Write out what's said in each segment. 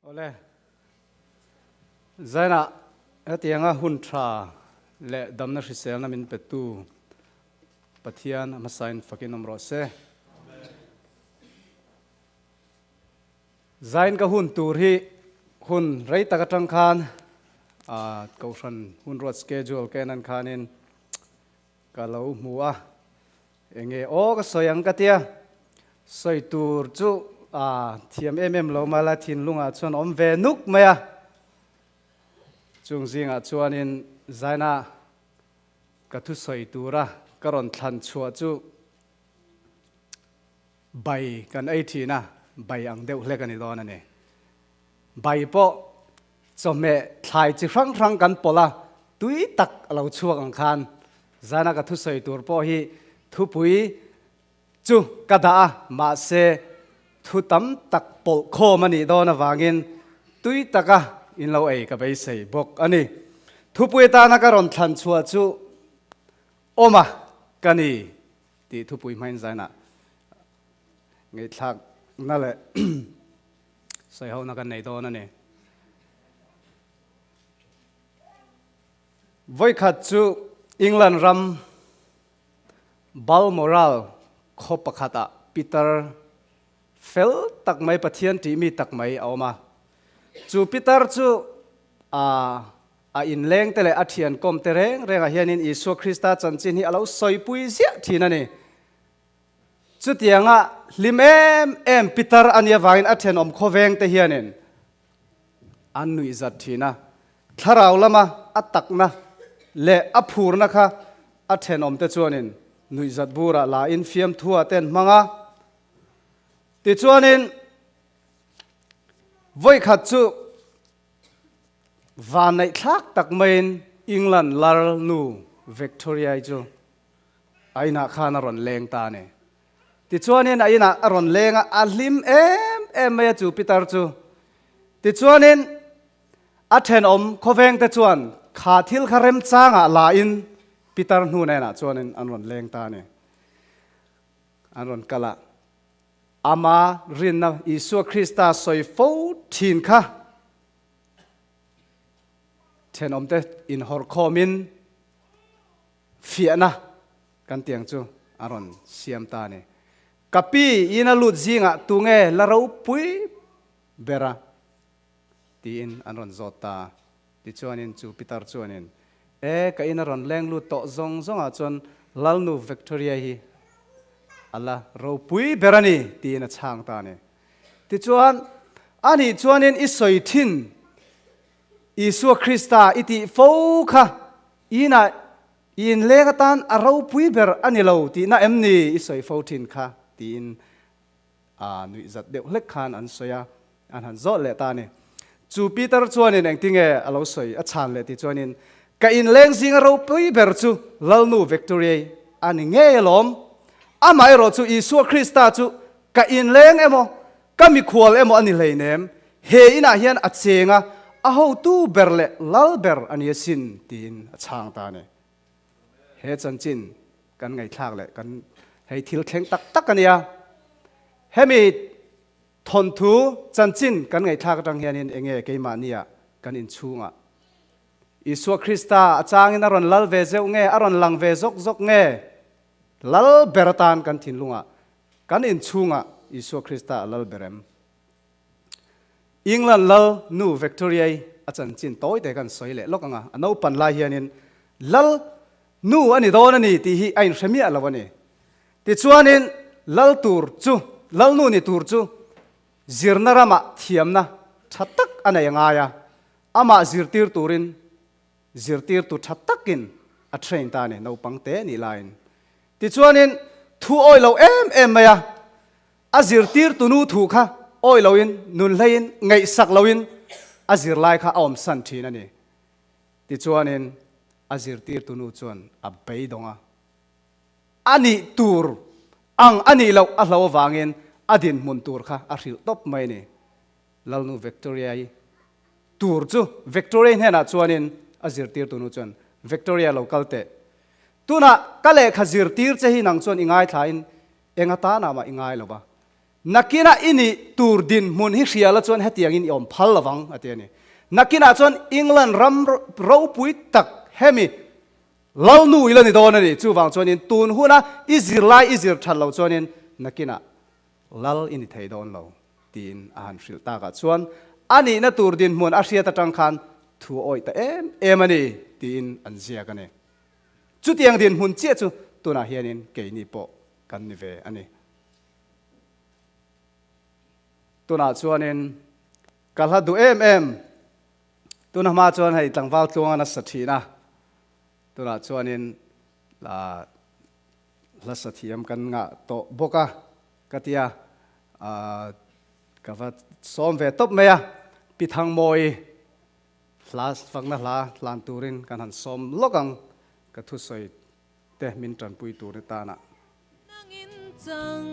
Awle, Zainah hetianga hun tha leh damna hriselna min petu Pathian a hmasain fakin awm rawh se. Zain ka hun tur hi hun rei tak atang khan Kohhran hun ruat schedule ka en an khanin ka lo hmu a, enge aw ka sawi ang ka tia, sawi tur chu thiam em em lo mah la thinlungah chuan awm ve nuk mai a, chung zingah chuanin Zaina ka thusawi tura ka rawn thlan chhuah chu Bai kan ei thin a, bai ang deuh hlek a ni dawn a ni. Bai pawh chawhmeh thlai chi hrang hrang kan pawlh a, tui tak a lo chhuak ang khan zana ka thusawi tur pawh hi thupui chu ka dah a, mahse thu tam tak pawlh khawm a nih dawn avangin tui taka in lo ei ka beisei bawk a ni. Thupui atana ka rawn thlan chhuah chu awm a ka ni. Tih thupui hmain zainah ngaihthlakna leh sawihona kan nei dawn a ni. Vawikhat chu England ram Balmoral khaw pakhatah pitar fel tak mai Pathian tihmi tak mai a awm a. Chu pitar chu A inlengte leh a thiankawmte reng rengah hianin Isua Krista chanchin hi a lo sawipui ziah thin a ni. Chutianga hlim em em pitar a nih avangin a thenawm khawvengte hianin an nuihzat thin a. Thlarau lama a takna leh a phurna kha a thenawmte chuanin nuihzat burah la in fiamthuah te an hmang a. Tichuanin vawikhat chu Vanneihthlak tak maiin England lal nu Victoria-i chu a inah khan a rawn leng ta a ni. Tichuanin a inah a rawn leng a, a hlim em em mai a chu pitar chu. Tichuanin a thenawm khawvengte chuan kha thil kha remchangah lain pitar hnu nenah chuanin an rawn leng ta a ni. An rawn kal a. Ama rinna Isua Krista sawi fo thin kha thenawmte inhawrkhawmin fiahna kan tiang chu a rawn siam ta a ni. Ka pi ina lut zingah tunge la ropui bera tiin an rawn zawt ta a. Tichuanin chu pitar chuanin, E, ka ina rawn leng lut tawh zawng zawngah chuan Lalnu Victoria hi a la ropui ber a ni, tiin a chhang ta a ni. Tichuan, anih chuanin i sawi thin Isua Krista i tih fo kha inah i inleng atan a ropui ber a ni lo tihna em ni i sawi fo thin kha? tiin a nuihzat deuh hlek khan an sawi a, an han zawt leh ta a ni. Chu Peter chuanin engtinge a lo sawi a chhan leh tih chuanin, Ka inleng zinga ropui ber chu Lalnu Victoriai a ni ngei alawm. Amaherawh chu Isua Krista chu ka inleng emaw, ka mikhual emaw a ni hleinem. He inah hian a cheng a, a hotu ber leh lal ber a ni asin, tiin a chhang ta a ni. He chanchin kan ngaihthlak leh kan hei thil thleng tak tak a nia. Hemi thawnthu chanchin kan ngaihthlak atang hianin enge keimahnia kan inchhungah Isua Krista a changin a rawn lal ve zeuh nge, a rawn lang ve zawk zawk nge? Lal ber atan kan thinlungah, kan inchhungah Isua Krista a lal ber em? England lal nu Victoria-i a chanchin tawi te kan sawi leh lawk ang a, a naupan lai hianin lal nu a ni dawn a ni tih hi a inhre miah lo a ni. Tichuanin lal tur chu, lal nu ni tur chu zirna ramah thiamna tha tak a nei a ngai a, amah zirtir turin zirtirtu tha takin a train ta a ni, naupang te nih laiin. Tichuanin thu awi lo em em mai a, A zirtirtu nu thu kha awi loin, nun hleiin, ngaihsak loin a zirlai kha a awmsan thin a ni. Tichuanin a zirtirtu nu chuan a beidawng a, a nih tur ang a nih loh a hlo avangin a dinhmun tur kha a hrilh tawp mai a ni. Lalnu Victoria-i tur chu Victoria-i hnenah chuanin a zirtirtu nu chuan, Victoria lo kal teh. Tunah ka lehkha zirtir che hi nang chuan i ngaithlain Eng atana mah i ngai lo va. Nakinah i nih tur dinhmun hi hria la chuan hetiangin i awm phal lovang, a ti a ni. Nakinah chuan England ram ropui tak hemi lalnu i la ni dawn a ni. Chuvang chuanin tun huna i zirlai i zir that lo chuanin nakinah lal i ni thei dawn lo, tiin a han hrilh takah chuan a nihna tur dinhmun a hriat atang khan thu a awih ta em em a ni, tiin an ziak a ni. Chutiang dinhmun chiah chu tunah hianin keini pawh kan ni ve a ni. Tunah chuanin ka hla duh em em, tuna hma chuan hei tlangval tluanga nasa thin a, tunah chuanin hla sa thiam kan ngah tawh bawk a ka tia, ka va sawm ve tawp mai a, Pi Thangmawi hla fakna hla hlan turin kan han sawm lawk ang ka thusawi te min tanpui tur ni tana. Nangin chang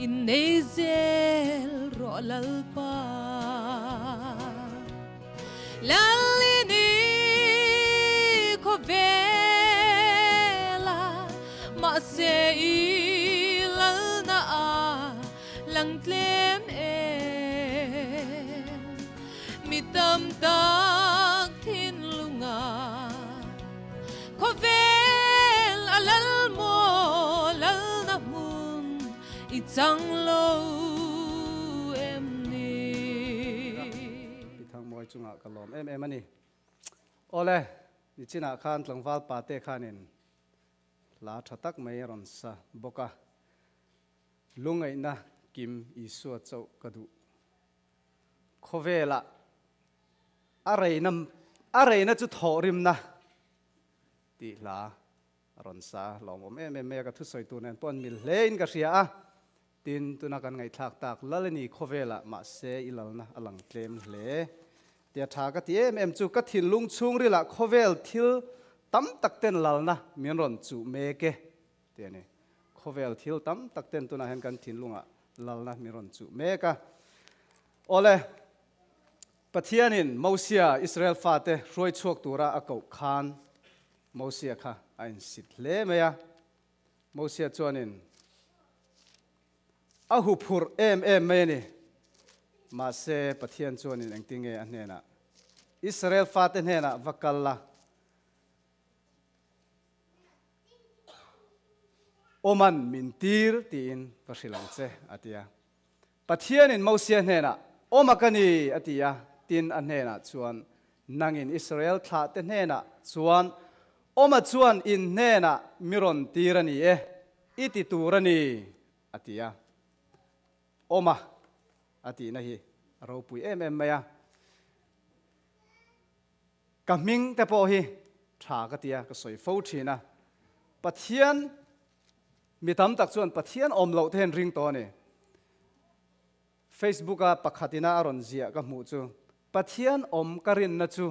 in nei zel rawh Lalpa. Lalini khawvela mahse i lalna a lang tlem em. Mi tam tak thinlunga Khawvel a lal maw lalna hmun i chang lo em ni? Pi Thangmawi chungah ka lawm em em a ni. Awle, nichinah khan tlangval pate khanin hla tha tak mai a rawn sa bawk a, Lungaihna kim Isua chauh ka duh. Khawvelah A reina a reina chu thawhrimna tih hla a rawn sa lawmawm em em mai a, ka thusawi tur nen pawh an mil hle in ka hria a, tin tuna kan ngaihthlak tak Lalini khawvelah mahse i lalna a lang tlem hle tia tha ka ti em em chu ka thinlung chhungrilah khawvel thil tam tak ten lalna min rawn chuh mek e tih a ni. Khawvel thil tam tak ten tunah hian kan thinlungah lalna min rawn chuh mek a. Awle, Pathianin Mosia Israel fate hruai chhuak tura a koh khan Mosia kha a insit hle mai a. Mosia chuanin a huphurh em em mai a ni. Mahse, Pathian chuanin engtinge a hnenah, Israel fate hnenah va kal la, Awman min tir tiin va hrilh ang che, a ti a. Pathianin Mosia hnenah, Awma ka ni, a ti a. Tin, a hnenah chuan, Nangin Israel thlahte hnenah chuan, Awma chuan in hnenah mi rawn tir a ni e, i ti tur a ni, a ti a. Awma a tihna hi a ropui em em mai a. Ka hming te pawh hi tha ka ti a, ka sawi fo thin a. Pathian, mi tam tak chuan Pathian awm loh te hian ring tawh a ni. Facebook a pakhat ina a rawn ziah ka hmuh chu, Pathian awm ka rinna chu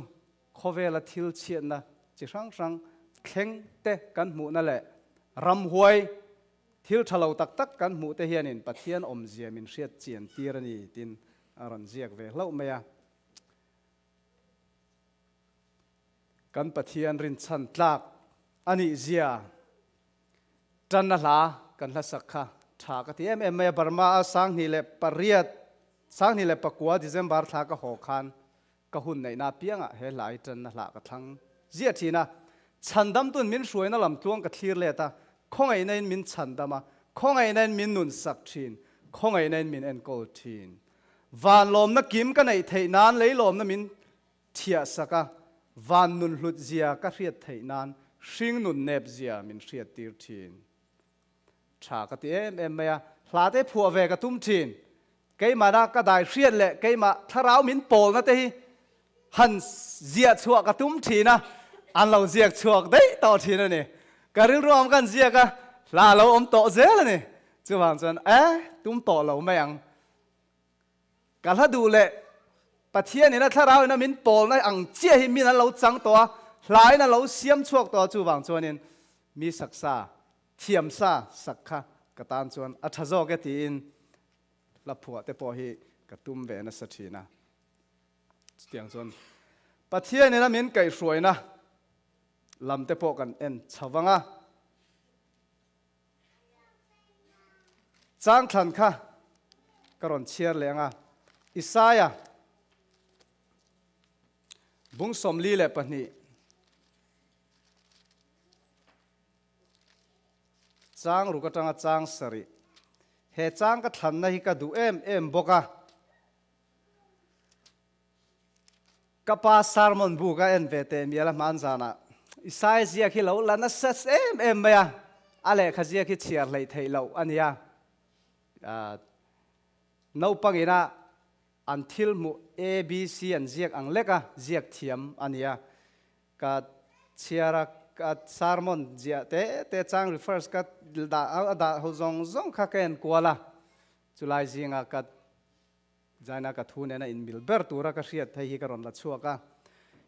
khawvela thil chhiatna chi hrang hrang thleng te kan hmuhna leh ramhuai thil tha lo tak tak kan hmuh te hianin Pathian awmzia min hriat chian tir a ni tiin a rawn ziak ve hlauh mai a. Kan Pathian rinchhan tlak a nih zia tanna hla kan hlasak kha tha ka ti em em mai a. Burma a 2008, 2009 December thla ka haw khan ka hun neihna apiangah he hla hi tanna hla ka thlang ziah thin a. Chhandamtu'n min hruaina lam tluang ka thlir let a, khawngaihna in min chhandam a, khawngaihna in min nunsak thin, khawngaihna in min enkawl thin. Van lawmna kim ka neih theih nan lei lawmna min thiah sak a, van nun hlut zia ka hriat theih nan hring nun nep zia min hriat tir thin. Tha ka ti em em mai a, hla te phuah ve ka tum thin. Keimahna ka dai hriat leh keimah thlarau min pawlna te hi han ziah chhuah ka tum thin a, an lo ziak chhuak daih tawh thin a ni. Ka rilru am kan ziak a, hla a lo awm tawh zel a ni. Chuvang chuan e, tum tawh lo mai ang. Ka hla duh leh Pathian ina thlarau ina min pawlna ang chiah hi min an lo chang tawh a, hla in a lo siam chhuak tawh a, chuvang chuanin mi saksa, thiam sa sak kha ka tan chuan a tha zawk e tiin hla phuah te pawh hi ka tum ve nasa thin a. Chutiang chuan Pathian ina min kaihhruaina lam te pawh kan en chho vang a. Changthlan kha. ka rawn chhiar leh ang a, Isaia bung 42 chang ruk atanga chang sarih. He chang ka thlanna hi ka duh em em bawk a. Ka pa sermon bu ka en ve teh mial a hman zanah Isaiah ziak hi lo la nasa em em mai a, a lehkha ziak hi chhiar hleih theih loh a nia. Naupang ina an thil hmuh ABC an ziak ang lek a, ziak thiam a nia. Ka chhiar a, ka sermon ziah te te chang refers ka dah a dah ho zawng zawng kha ka en kual a, chulai zinga ka Zaina ka thu nena inmil ber tura ka hriat thei hi ka rawn la chhuak a.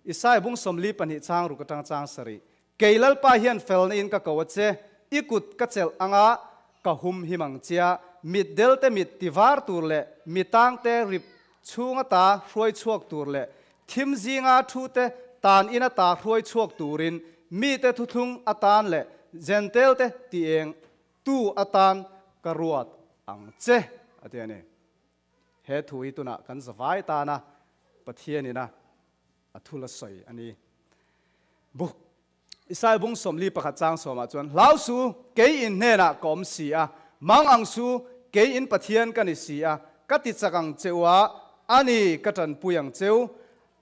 Isai bung 42 chang ruk atang chang sarih, Kei Lalpa hian felna in ka ko a che, i kut ka chelh anga ka hum him ang chia, mit delte mit ti var tur leh mi tangte rip chhung ata hruai chhuak tur leh thim zinga thu te tan in ata hruai chhuak turin mite thuthlung atan leh Jentelte ti eng tu atan ka ruat ang che, a ti a ni. He thu hi tunah kan zavai tana Pathianina a thu la sawi a ni. Bu Isai bung 41 chang sawmah chuan, Hlau su, kei in hnenah ka awm si a, mang ang su, kei in Pathian ka ni si a, ka ti chak ang cheu a, a ni, ka tanpui ang cheu,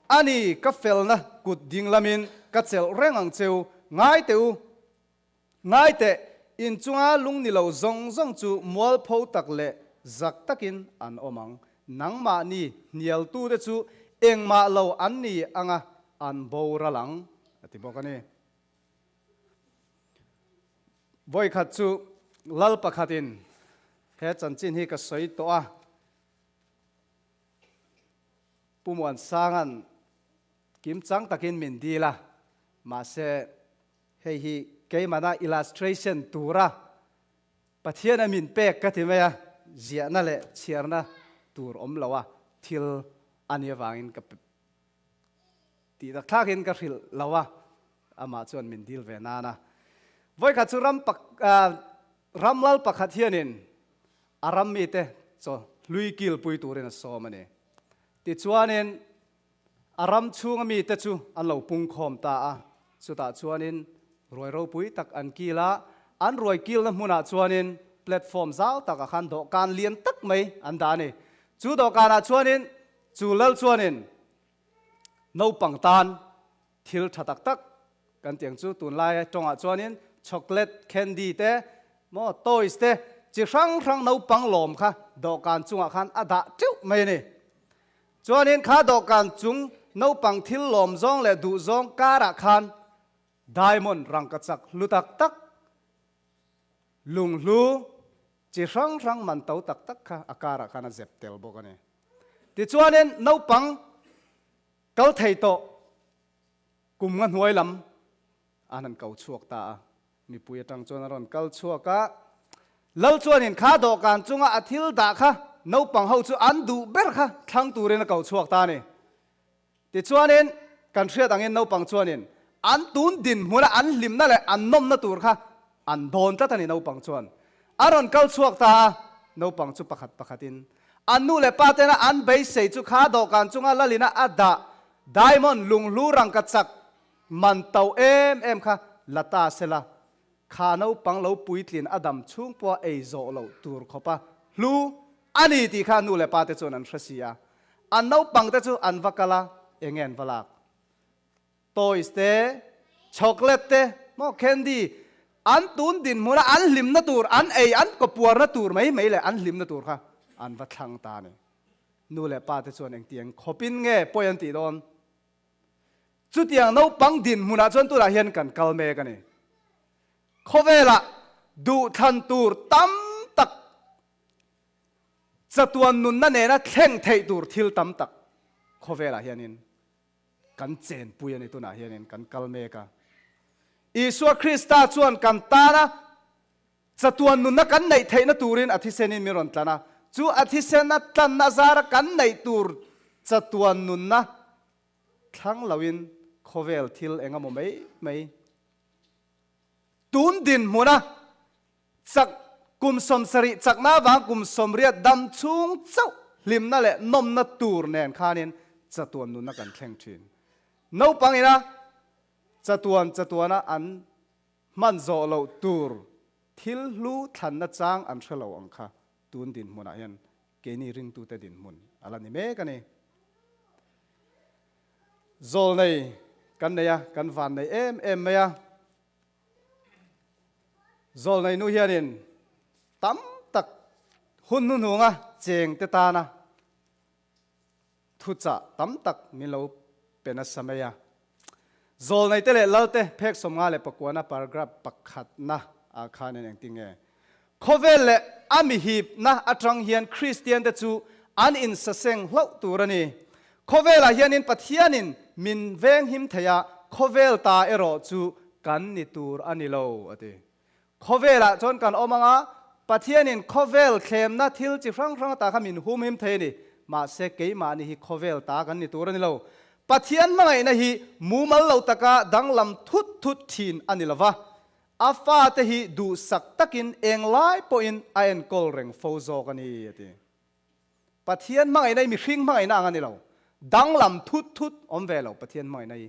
a ni, ka felna kut ding lamin ka chelh reng ang cheu, ngai teh u. Ngai teh, in chunga lung ni lo zawng zawng chu mualpho tak leh zak takin an awm ang. Nangmahni hnialtute chu engmah lo an ni anga an boral ang, a ti bawk a ni. Vawikhat chu lal pakhatin he chanchin hi ka sawi tawh a, Pu Muansanga'n kimchang takin min dil a, mahse, Hei hi keimahna illustration tura Pathian a min pek ka ti mai a, ziahna leh chhiarna tur awm lo a thil a nih avangin ka tih tak thlakin ka hrilh lo a, amah chuan min dil ve nan a. Vawikhat chu ram ram lal pakhat hianin a ram mite chaw hlui kilpui turin a sawm a ni. Tichuanin A ram chhunga mite chu an lo pungkhawm ta a, chutah chuanin ruai ropui tak an kil a, an ruai kilna hmunah chuanin platform zau takah khan dawhkan lian tak mai an dah a ni. Chu dawhkanah chuanin chu lal chuanin naupang tan thil tha tak tak kan tih ang chu tunlai tawngah chuanin chocolate, candy te, maw toys te chi hrang hrang naupang lawm kha dawhkan chungah khan a dah teuh mai a ni. Chuanin kha dawhkan chung naupang thil lawm zawng leh duh zawng karah khan diamond rangkachak hlu tak tak, lunghlu chi hrang hrang man to tak tak kha a karah khan a zep tel bawk a ni. Tichuanin naupang kal thei tawh kum nga hnuai lam an han ko chhuak ta a, Mipui atang chuan a rawn kal chhuak a, Lal chuanin kha dawhkan chunga a thil dah kha naupang ho chu an duh ber kha thlang turin a ko chhuak ta a ni. Tichuanin kan hriat angin naupang chuanin an tun dinhmuna an hlimna leh an nawmna tur kha an dawn tlat a ni naupang chuan a rawn kal chhuak ta a, naupang chu pakhat pakhatin an nu leh pa tena an beisei chu kha dawhkan chunga Lalina a dah diamond lunghlu rangkachak Man to em em kha la ta sela, kha naupang lo puitlin a dam chhung pawha ei zawh loh tur khawpa hlu a ni tih kha nu leh pa te chuan an hre si a. An naupang te chu an va kal a, enge an va lak? Toys te, chocolate te, maw candy, an tun dinhmuna an hlimna tur, an ei an kawpuarna tur mai mai leh an hlimna tur kha an va thlang ta a ni. Nu leh pa te chuan engtiang khawpin nge pawi an tih dawn? Chutiang naupang dinhmunah chuan tunah hian kan kal mek a ni. Khawvelah duhthlan tur tam tak, chatuan nunna nena thleng theih tur thil tam tak khawvelah hianin kan chenpui a ni tunah hianin kan kal mek a. Isua Krista chuan kan tana chatuan nunna kan neih theihna turin a thisenin min rawn tlan a, chu a thisena tlanna zara kan neih tur chatuan nunna Thlang loin khawvel thil eng emaw mai mai tun dinhmuna chak Kum 70 chakna vang kum 80 dam chhung chauh hlimna leh nawmna tur nen khanin chatuan nunna kan thleng thin. Naupang ina chatuan chatuana an hman zawh loh tur thil hlu thlanna chang an hre lo ang kha tun dinhmunah hian keini ringtute dinhmun a la ni mek a ni. Zawlnei kan nei a, kan van nei em em mai a. Zawlnei nu hianin tam tak hun hnuhnunga cheng te tana thuchah tam tak min lo pe nasa mai a. Zawlnei te leh lal te phek 59 paragraph pakhatna ah khanin engtin nge Khawvel leh a mihipna atang hian Kristian te chu an insaseng hlauh tur a ni. Khawvelah hianin Pathianin min venghim thei a, khawvel ta erawh chu kan ni tur a ni lo, a ti. Khawvelah chuan kan awm ang a, Pathianin khawvel thlemna thil chi hrang hrang ata kha min humhim thei a ni. Mahse, keimahni hi khawvel ta kan ni tur a ni lo. Pathian hmangaihna hi mumal lo taka danglam thut thut thin a ni lo va, A fate hi duhsak takin englai pawhin a enkawl reng fo zawk a ni, a ti. Pathian hmangaihna hi mihring hmangaihna ang a ni lo. Danglam thut thut awm ve lo Pathian hmangaihna hi.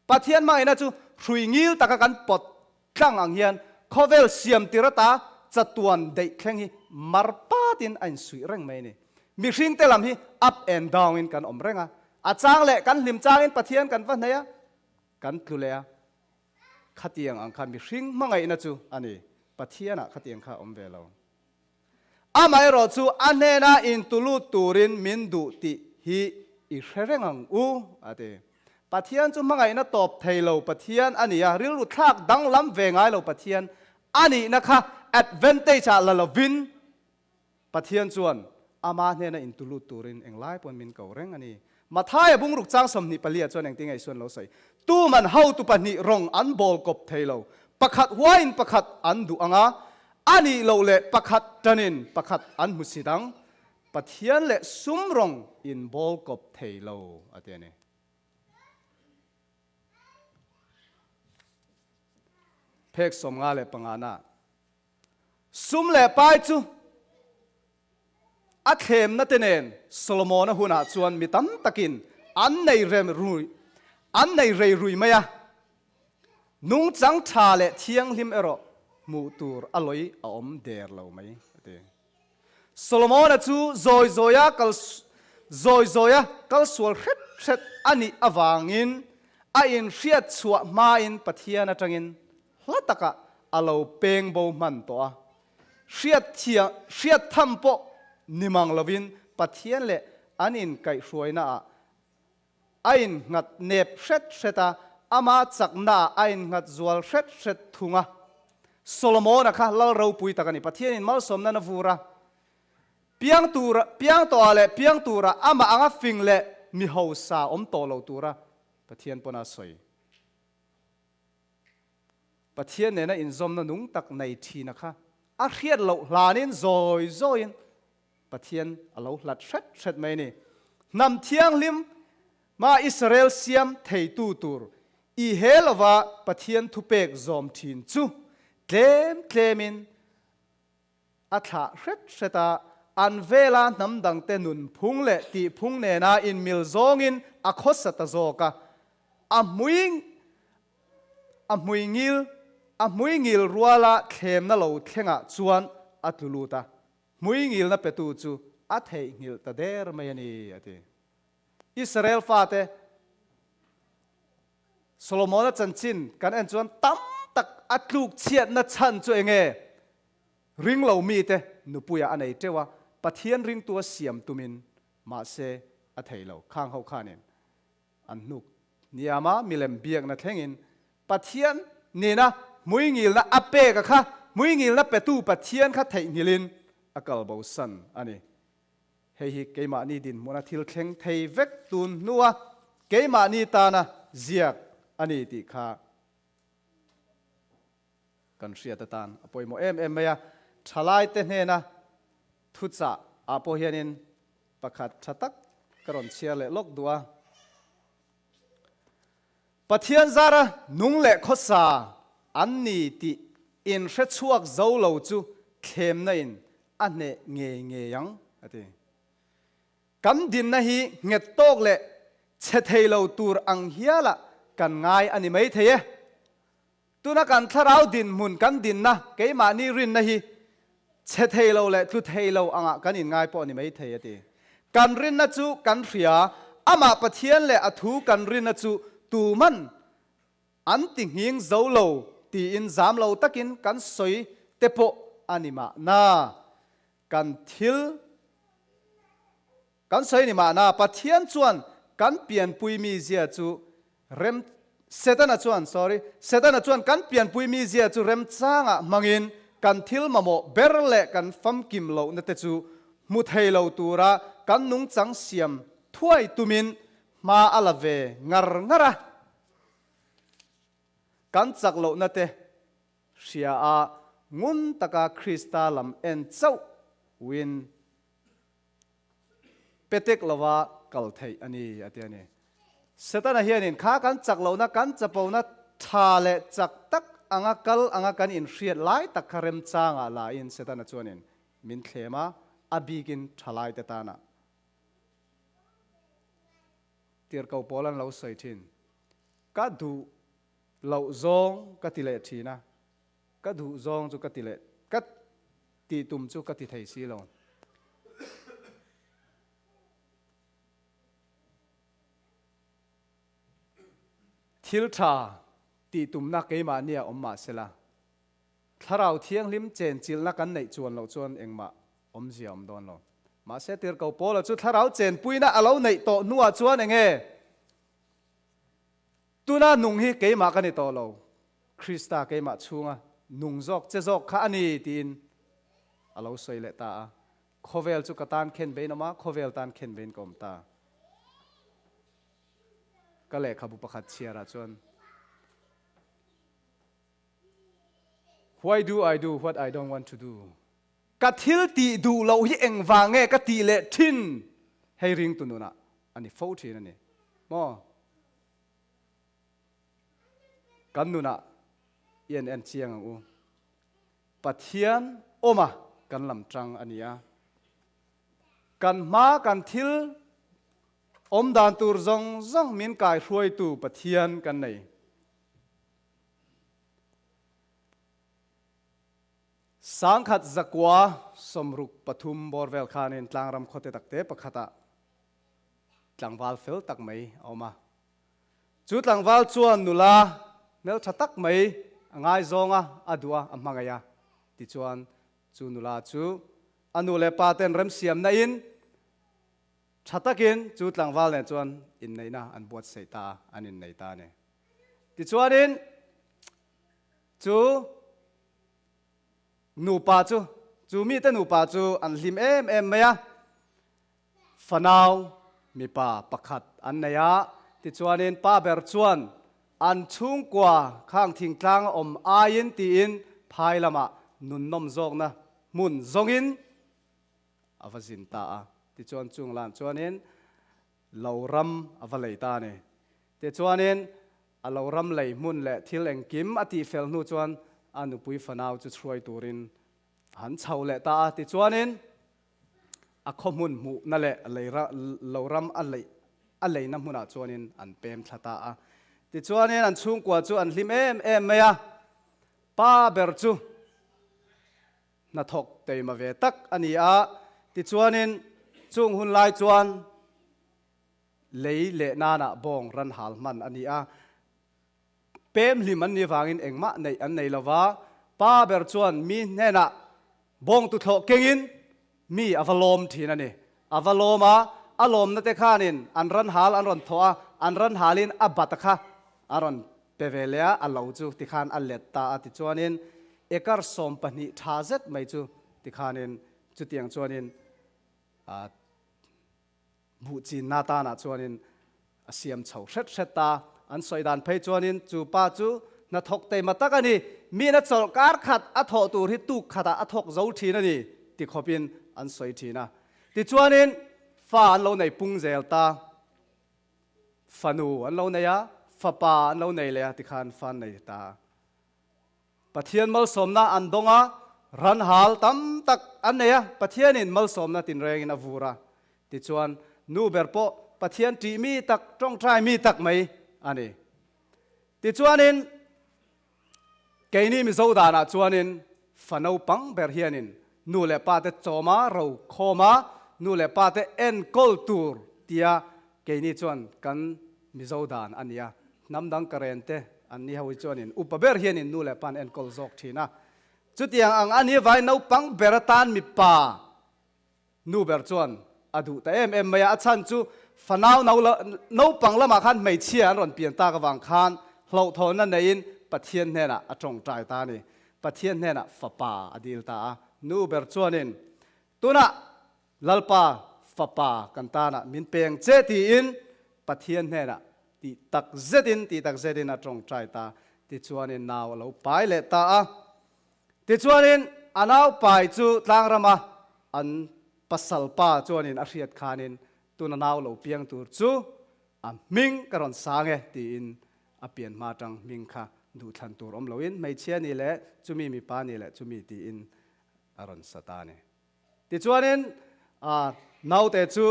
Pathian hmangaihna chu hrui ngil taka kan pawt tlang ang hian khawvel siam tir ata chatuan deih thleng hi mar patin a insuih reng mai a ni. Mihring te lam hi up and down in kan awm reng a. A chang leh kan hlim changin Pathian kan va hnaih a, kan tlu leh a. Khatiang ang kha mihring hmangaihna chu a ni, Pathianah khatiang kha a awm ve lo. Amaherawh chu a hnena intulut turin min duh tih hi i hre reng ang u, a ti. Pathian chu hmangaihna tawp thei lo Pathian a ni a, rilru thlak danglam ve ngai lo Pathian a nihna kha advantage-ah la lovin Pathian chuan ama hnena intulut turin englai pawn min ko reng a ni. Mathaia bungruk chang 24 ah chuan engtin nge Isuan lo sawi? Tuman hotu pahnih rawng an bawl kawp thei lo. Pakhat huaiin pakhat an duh ang a, a nih loh leh pakhat tanin pakhat an hmu si dang. Pathian leh sum rawng in bawl kawp thei lo, a ti a ni. Phek 55 na. Sum leh pai chu a thlemna te nen Solomona hunah chuan mi tam takin an nei rem rui an nei rei rui mai a, nungchang tha leh thianghlim erawh hmuh tur a lawi a awm der lo mai, a ti. Solomona chu zawi zawia kal zawi zawia kal sual hret hret a nih avangin a inhriat chhuah hmain Pathian atangin Hla takah a lo peng bo hman tawh a, hriat thiang, hriat tham pawh ni mang lovin Pathian leh an inkaihhruainaah a innghat nep hret hret a, ama chaknaah a innghat zual hret hret thung a. Solomona kha lal ropui tak a ni. Pathianin malsawmna na vur a, piang tura, piang tawhah leh piang tura amah anga fing leh mi hausa awm tawh lo tura Pathian pawn a sawi. Pathian nena inzawmna nung tak nei thina kha a hriat loh hlanin zawi zawiin Pathian a lo hlat hret hret mai a ni. Hnam thianghlim hma Israel siam theitu tur i he lova Pathian thupek zawm thin chu tlem tlemin a thlah hret hret a, an vela hnam dangte nunphung leh tihphung nena inmil zawngin a khawsa ta zawk a, a hmui a hmuingil a hmuingil ruala thlemna lo thlengah chuan a tlu lut a, hmuingilna petu chu a theihnghilh ta der mai a ni, a ti. Israel fate Solomona chanchin kan en chuan tam tak a tluk chhiatna chhan chu enge? Ring lo mite nupuia a nei teuh a, Pathian ringtu a siam tumin mahse a thei lo. Khang ho khanin an hnuk niama milem biakna thlengin Pathian nena hmuingilna a pek a kha hmuingilna petu Pathian kha theihnghilhin a kal bosan a ni. Hei hi keimahni dinhmuna thil thleng thei vek tun hnua keimahni tana ziak a ni tih kha kan hriat atan a pawimawh em em mai a. Thalaite hnena thuchah ah pawh hianin pakhat tha tak ka rawn chhiar leh lawk duh a. Pathian zara nung leh khawsa an ni tih inhrechhuak zo lo chu thlemna in a hneh ngei ngei ang, a ti. Kan dinna hi nghet tawk leh chhe thei lo tur ang hialah kan ngai a ni mai thei e. Tuna kan thlarau dinhmun kan dinna keimahni rinna hi chhe thei lo leh tlu thei lo angah kan inngai pawh a ni mai thei, a ti. Kan rinna chu kan hria, amah Pathian leh a thu kan rinna chu tuman an ti nghing zo lo tiin zam lo takin kan sawi te pawh a ni mahna. Kan thil kan sawi ni mahna Pathian chuan kan pianpui mizia chu rem Setana chuan sorry Setana chuan kan pianpui mizia chu remchangah hmangin kan thil mamawh ber leh kan famkim lohna te chu hmu thei lo tura kan nungchang siam thuai tumin hma a la ve ngar ngar a. Kan chak lohna te hria a ngun taka Krista lam en chauh win petek lova kal theih a ni, a ti a ni. Setana hianin kha kan chak lohna, kan chapona tha leh chak tak anga kal anga kan inhriat lai tak kha remchangah lain Setana chuanin min thlem a, a bikin thalaite tana tirhko pawl an lo sawi thin. Ka duh loh zawng ka ti leh thin a, ka duh zawng chu ka ti leh, ka tih tum chu ka ti thei si lo. Thil tha tih tumna keimahni a awm mah sela, Thlarau Thianghlim chenchilhna kan neih chuan loh chuan engmah awmzia awm dawn lo. Mahse tirhko Paula chu Thlarau chenpuina a lo neih tawh hnuah chuan enge? Tuna nung hi keimah ka ni tawh lo, Krista keimah chhunga nung zawk che zawk kha a ni tiin a lo sawi leh ta a. Khawvel chu ka tan khen vein awm a, khawvel tan khen vein ka awm ta. Ka lehkhabu pakhat chhiarah chuan, Why do I do what I don't want to do? Ka thil tih duh loh hi engvang nge ka tih leh thin? Hei ringtu nunah a ni fo thin a ni maw? Kan nunah i en en chiang ang u. Pathian awma kan lam tang a ni a. Kan hma kan thil awm dan tur zawng zawng min kaihruaitu Pathian kan nei. Sangkhat zakua 63 bawr vel khanin tlangram khawte takte pakhatah tlangval fel tak mai a awm a. Chu tlangval chuan nula hmeltha tak mai a ngaizawng a, a duh a, a hmangaih a. Tichuan chu nula chu a nu leh pa ten remsiamna in tha takin chu tlangval nen chuan inneihna an buatsaih ta a, an innei ta a ni. Tichuanin chu nupa chu, chu mite nupa chu an hlim em em mai a, fanau mipa pakhat an nei a, tichuanin pa ber chuan an chhungkua khang thingtlang a awm aiin tiin phai lamah nunnawm zawkna hmun zawngin a va zin ta a, tichuan chung lam chuanin lo ram a va lei ta a ni. Tichuanin, a lo ram lei hmun leh thil engkim a tihfel hnu chuan a nupui fanau chu chhuai turin a han chho leh ta a. Tichuanin, a khaw hmun hmuhna leh lo ram a leih a leina hmunah chuanin an pem thla ta a. Tichuanin, an chhungkua chu an hlim em em mai a. Pa ber chu hnathawk teima ve tak a ni a. Tichuanin, chung hun lai chuan Lei leh nanah bawng ran hal hman a ni a, pem hlim an nih vangin engmah neih an nei lo va, pa ber chuan mi hnenah bawng tuthlawh kengin mi a va lawm thin a ni. A va lawm a, a lawmna te khanin an ran hal an rawn thawh a, an ran halin a bat a kha a rawn pe ve leh a, a lo chu tikhan a let ta a, tichuanin ekar 12 tha zet mai chu tikhanin chutiang chuanin a Buh chinna tanah chuanin a siam chho hret hret ta. An sawi dan phei chuanin chu pa chu hnathawk teima tak a ni. Mina chawlh kar khat a thawh tur hi tuk khatah a thawk zo thin a ni ti khawpin an sawi thin a. Tichuanin fa an lo nei pung zel ta. Fanu an lo nei a, fapa an lo nei leh a tikhan fa an nei ta. Pathian malsawmna an dawng a, Ran hal tam tak an nei a, Pathianin malsawmna tinrengin a vur a. Tichuan, nu ber pawh Pathian ṭih mi tak, ṭawngṭai mi tak mai a ni. Tichuanin, keini Mizo danah chuanin fa naupang ber hianin nu leh pate chawma ro khawma nu leh pate enkawl tur tia keini chuan kan Mizo dan a ni a. Hnam dang ka ren te an ni ho hi chuanin upa ber hianin nu leh pa an enkawl zawk thin a. Chutiang ang a ni vai naupang ber atan mipa Nu ber chuan a duh ta em em mai a, a chhan chu fanau no naupang lamah khan hmeichhia an rawn pian tak avang khan hlauhthawnna neiin Pathian hnenah a tawngtai ta a ni. Pathian hnenah fapa a dil ta a. Nu ber chuanin, Tunah Lalpa fapa kan tanah min peng che tiin Pathian hnenah tih tak zetin tih tak zetin a tawngtai ta. Tichuanin nau a lo pai leh ta a. Tichuanin a naupai chu tlangrama an pasal pa chuanin a hriat khanin tuna nau lo piang tur chu a hming ka rawn sang e tiin a pian hma atang hming kha duhthlan tur awm loin hmeichhia ni leh chumi mipa ni leh chumi tiin a rawn sa ta a ni. Tichuanin naute chu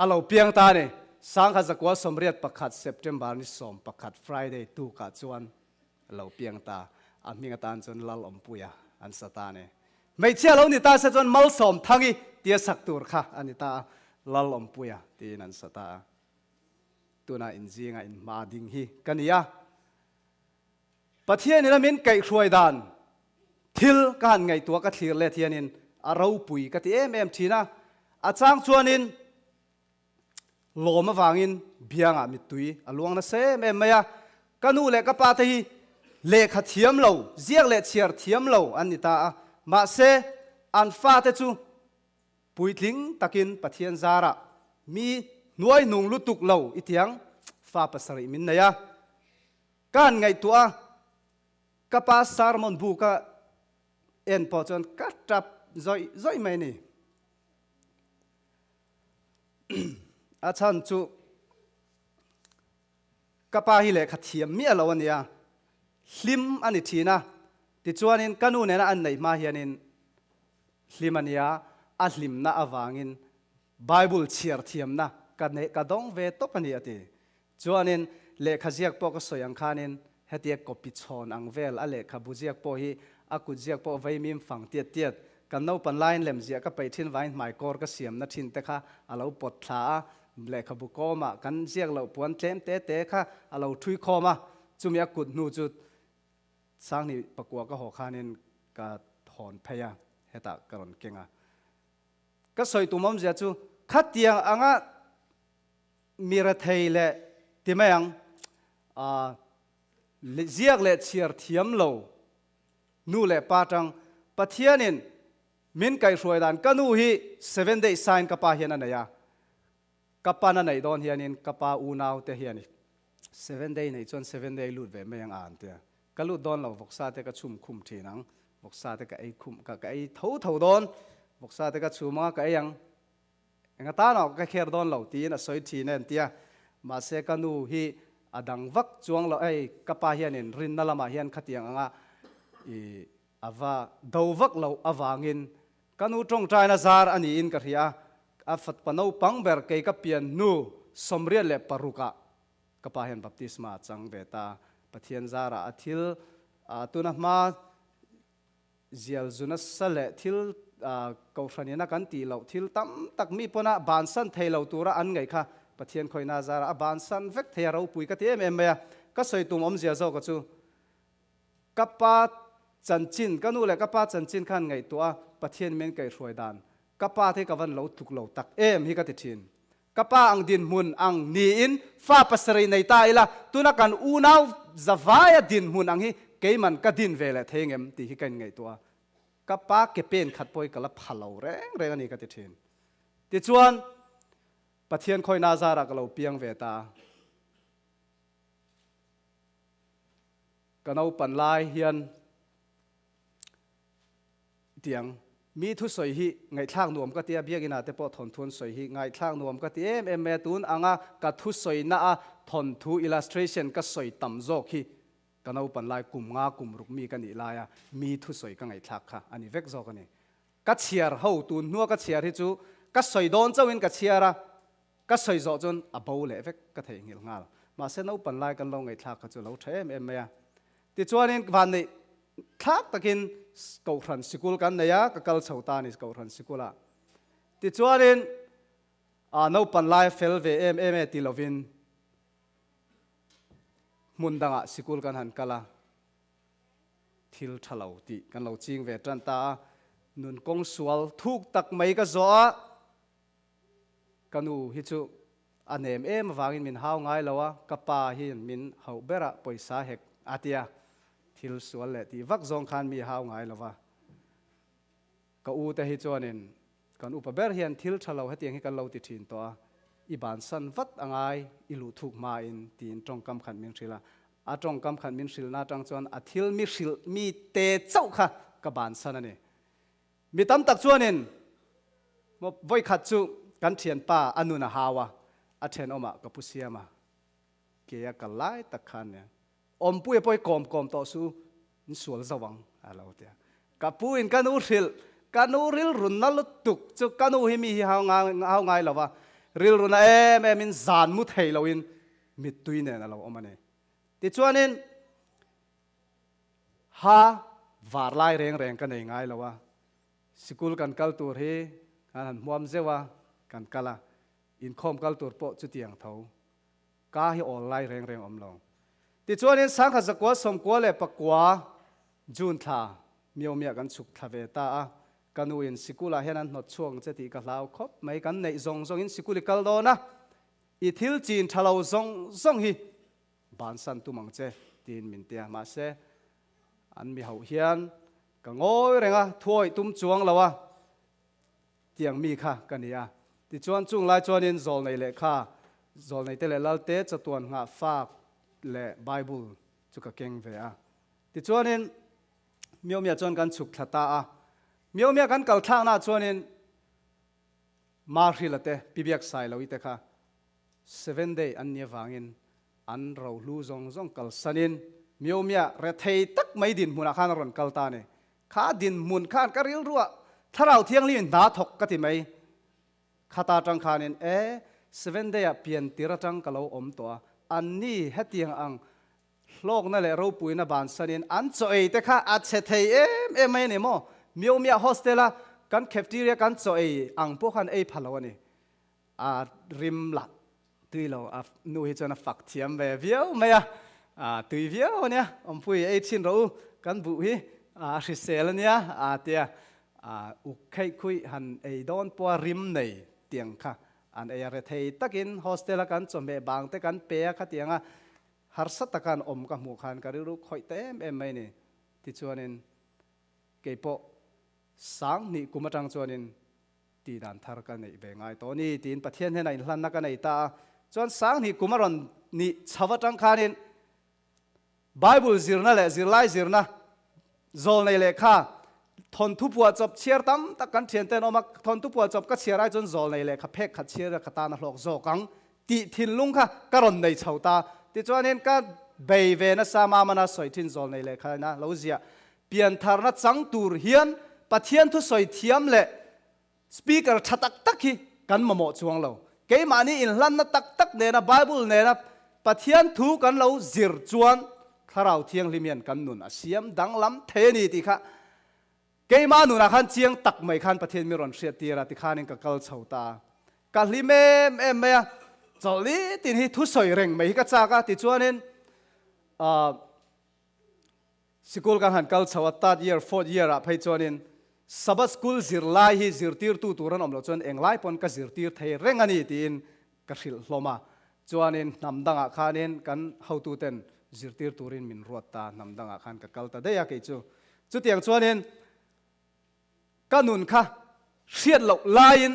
a lo piang ta a ni. Sangha zakua 81 September ni 11 Friday tukah chuan A lo piang ta, a hming atan chuan Lal Awmpuia an sa ta a ni. Hmeichhia lo ni ta se chuan Malsawm Thangi tia sak tur kha a ni ta a, Lal Awmpuia tiin an sa ta a. Tuna inzinga inhma ding hi ka ni a. Pathianin a min kaihhruai dan thil ka han ngaihtuah ka thlir let hianin a ropui ka ti em em thin a. A chang chuanin Lawm avangin biangah mittui a luang nasa em em mai a, ka nu leh ka pa te hi lehkha thiam lo, ziak leh chhiar thiam lo an ni ta a, mahse an fate chu puitling takin Pathian zarah mi hnuai hnung lutuk lo i tiang fa pasarih min nei a, ka han ngaihtuah a, ka pa sermon bu ka en pawh chuan ka tap zawih zawih mai a ni. A chhan chu ka pa hi lehkha thiam miah lo a nia, hlim a ni thin a, tichuanin ka nu nena an neih hma hianin hlim a nia, a hlimna avangin Bible chhiar thiamna ka neih ka dawng ve tawp a ni a ti. Chuanin lehkha ziak pawh ka sawi ang khanin hetia copy chhawn ang vel a lehkhabu ziak pawh hi a kut ziak pawh vaimim fang tiat tiat kan naupan laiin lem ziah ka peih thin vangin hmaikawr ka siamna thin te kha a lo pawt thla a, lehkhabu kawmah kan ziak loh puan tlem te te kha a lo thui khawm a, chumi a kut hnu chu Sanghnih pakua ka haw khanin ka hawn phei a, hetah ka rawn keng a. Ka sawi tum awmzia chu khatiang anga Mi rethei leh ti mai ang, ziak leh chhiar thiam lo nu leh pa tang Pathianin min kaihhruai dan ka nu hi seven day sign ka pa hian a nei a, ka pan a neih dawn hianin ka pa unau te hian seven day neih chuan seven day lut ve mai ang a an tia, ka lut dawn lo vawksa te ka chhum khum thin ang, vawksa te ka ei khum ka ei tho tho dawn, vawksa te ka chhum anga ka ei ang. Enga tan ah ka kher dawn lo tiin a sawi thin e an tia. Mahse ka nu hi a dang vak chuang lo, hei ka pa hianin rinna lamah hian khatiang anga i a va do vak loh avangin ka nu tawngtaina zar a niin ka hria a, a fatpa naupang ber kei ka pian hnu 86 ah ka pa hian baptisma a chang ve ta. Pathian zarah a thil tuna hma Zial zu nasa leh thil kohhran ina kan tih loh thil tam tak mi pawn a bansan thei lo tura an ngaih kha Pathian khawihna zara a bansan vek thei a ropui ka ti em em mai a. Ka sawi tum awmzia zawka chu ka pa chanchin, ka nu leh ka pa chanchin khan ngaihtuah a Pathian min kaihhruai dan ka pa te hi ka van lo tluk lo tak em hi ka ti thin. Ka pa ang dinhmun ang niin fa pasarih nei ta ila, tuna kan unau zavaia dinhmun ang hi keiman ka din ve leh thei ngem tih hi ka inngaihtuah a. Ka pa ke pen khat pawh hi ka la pha lo reng reng a ni ka ti thin. Tichuan, Pathian khawihna zarah ka lo piang ve ta a. Ka naupan lai hian Tiang mi thusawi hi ngaihthlak nuam ka ti a, biakinn ah te pawh thawnthu an sawi hi ngaihthlak nuam ka ti em em mai a, tun anga ka thusawi na a thawnthu illustration ka sawi tam zawk hi Ka naupan lai kum nga kum ruk mi ka nih laia mi thusawi ka ngaihthlak kha a ni vek zawk a ni. Ka chhiar ho tun hnua ka chhiar hi chu ka sawi dawn chauhin ka chhiar a, ka sawi zawh chuan a bo leh vek ka theihnghilh nghal. Mahse naupan lai kan lo ngaihthlak kha chu a lo tha em em mai a. Tichuanin vanneih thlak takin Kohhran sikul kan nei a, ka kal chho ta a ni Kohhran sikulah. Tichuanin naupan lai fel ve em em e ti lovin hmun dangah sikul kan han kal a, thil tha lo tih kan lo ching ve tan ta a, nun kawng sual thuk tak mai ka zawh a, ka nu hi chu a nem em avangin min hau ngai lo a, ka pa hian min hauh ber a, pawisa hek a tia, thil sual leh tih vak zawng khan mi hau ngai lo va, ka u te hi chuanin Kan upa ber hian thil tha lo hetiang hi kan lo ti thin tawh a, i bansan vat a ngai, i luh thuk hmain tiin tawngkam khat min hrilh a. A tawngkam khat min hrilhna atang chuan a thil mi hrilh mi te chauh kha ka bansan a ni. Mi tam tak chuanin maw vawikhat chu kan thianpa a nun a hau a, a thenawmah ka pu siam a, ke a kal lai tak khan nia Awmpuia pawh i kawm kawm tawh su, in sual zo ang, a lo ti a. Ka pu in ka nu hrilh, ka nu rilrunna lutuk chu ka nu hi mi hi hau hau ngai lo va, rilruna em em in zan mu thei lo in mittui nen a lo awm a ni. Tichuanin ha var lai reng reng ka nei ngai lo a, sikul kan kal tur hi kan han hmuam zeuh a, kan kal a, inkhawm kal tur pawh chutiang tho. Ka hi awl lai reng reng awm lo. Tichuanin sangkhat zakua sawmkua leh pakua June thla Myomiah kan chhuk thla ve ta a, ka nu in sikul ah hian an hnawt chhuak ang che tih ka hlau khawp mai, kan neih zawng zawng in sikul i kal dawn a, i thil chin tha lo zawng zawng hi bansan tum ang che tiin min ti a, mahse an mi hauh hian ka ngawi reng a, thuawih tum chuang lo a. Tiang mi kha ka ni a. Tichuan chung lai chuanin zawlnei lehkha, zawlneite leh lalte chatuan nghah fak leh Bible chu ka keng ve a. Tichuanin Miomia chuan kan chhuk thla ta a. Miomia kan kal thlaknaah chuanin Marhila te, Pi Biaksailo-i te kha Seven Day an nih avangin an rohlu zawng zawng kalsanin Miomia rethei tak mai dinhmunah khan a rawn kal ta a ni. Kha dinhmun khan ka rilruah Thlarau Thianghlim in hna thawk ka ti mai. Khata atang khanin e, Seven Day ah pian tir atang ka lo awm tawh a, anni hetiang ang hlawkna leh ropuina bansanin an chaw ei te kha a chhe thei em em mai a ni maw? Miomiah hostel a kan cafeteria kan chaw ei ang pawh khan ei pha lo a ni. A rim lah tui lo, a nu hi chuan a fak thiam ve viau mai a, a tui viau a nia, awmpui ei thin rawh u, kan buh hi a hrisel a nia a tia, a uk kheih khuih han ei dawn pawha rim nei tiang kha an ei a, rethei takin hostel a kan chawhmeh bang te kan pe a khatiang a, harsa taka an awm ka hmuh khan ka rilru khawih ta em em mai a ni. Tichuanin keipawh sanghnih kum atang chuanin Tih dan thar ka neih ve ngai tawh a ni tiin Pathian hnenah inhlanna ka nei ta a. Chuan sanghnih kum a rawn nih chho atang khanin Bible zirna leh zirlai zirna zawlnei lehkha thawnthu phuah chawp chhiar tam tak kan thian ten awm a, thawnthu phuah chawp ka chhiar ai chuan zawlnei lehkha phek khat chhiar ka tan a hlawk zawk ang tih thinlung kha ka rawn nei chho ta. Tichuanin ka bei ve nasa Mamana sawi thin zawlnei lehkha ina lo ziah Piantharna chang tur hian Pathian thusawi thiam leh speaker tha tak tak hi kan mamawh chuang lo. Keimahni inhlanna tak tak nena Bible nena Pathian thu kan lo zir chuan Thlarau Thianghlim hian kan nun a siam danglam thei a ni tih kha keimah nunah khan chiang tak mai khan Pathian mi rawn hriat tir a tikhanin ka kal chho ta a. Ka hlim em em mai a, chawlh nitin hi thusawi reng mai hi ka chak a tichuanin ahh Sikul kan han kal chho a, third year, fourth year ah phei chuanin Sabbath school zirlai hi zirtirtu tur an awm loh chuan englai pawn ka zirtir thei reng a ni tiin ka hrilh hlawm a. Chuanin hnam dangah khanin kan hotuten zirtir turin min ruat ta, hnam dangah khan ka kal ta daih a kei chu. Chutiang chuanin ka nun kha hriat loh laiin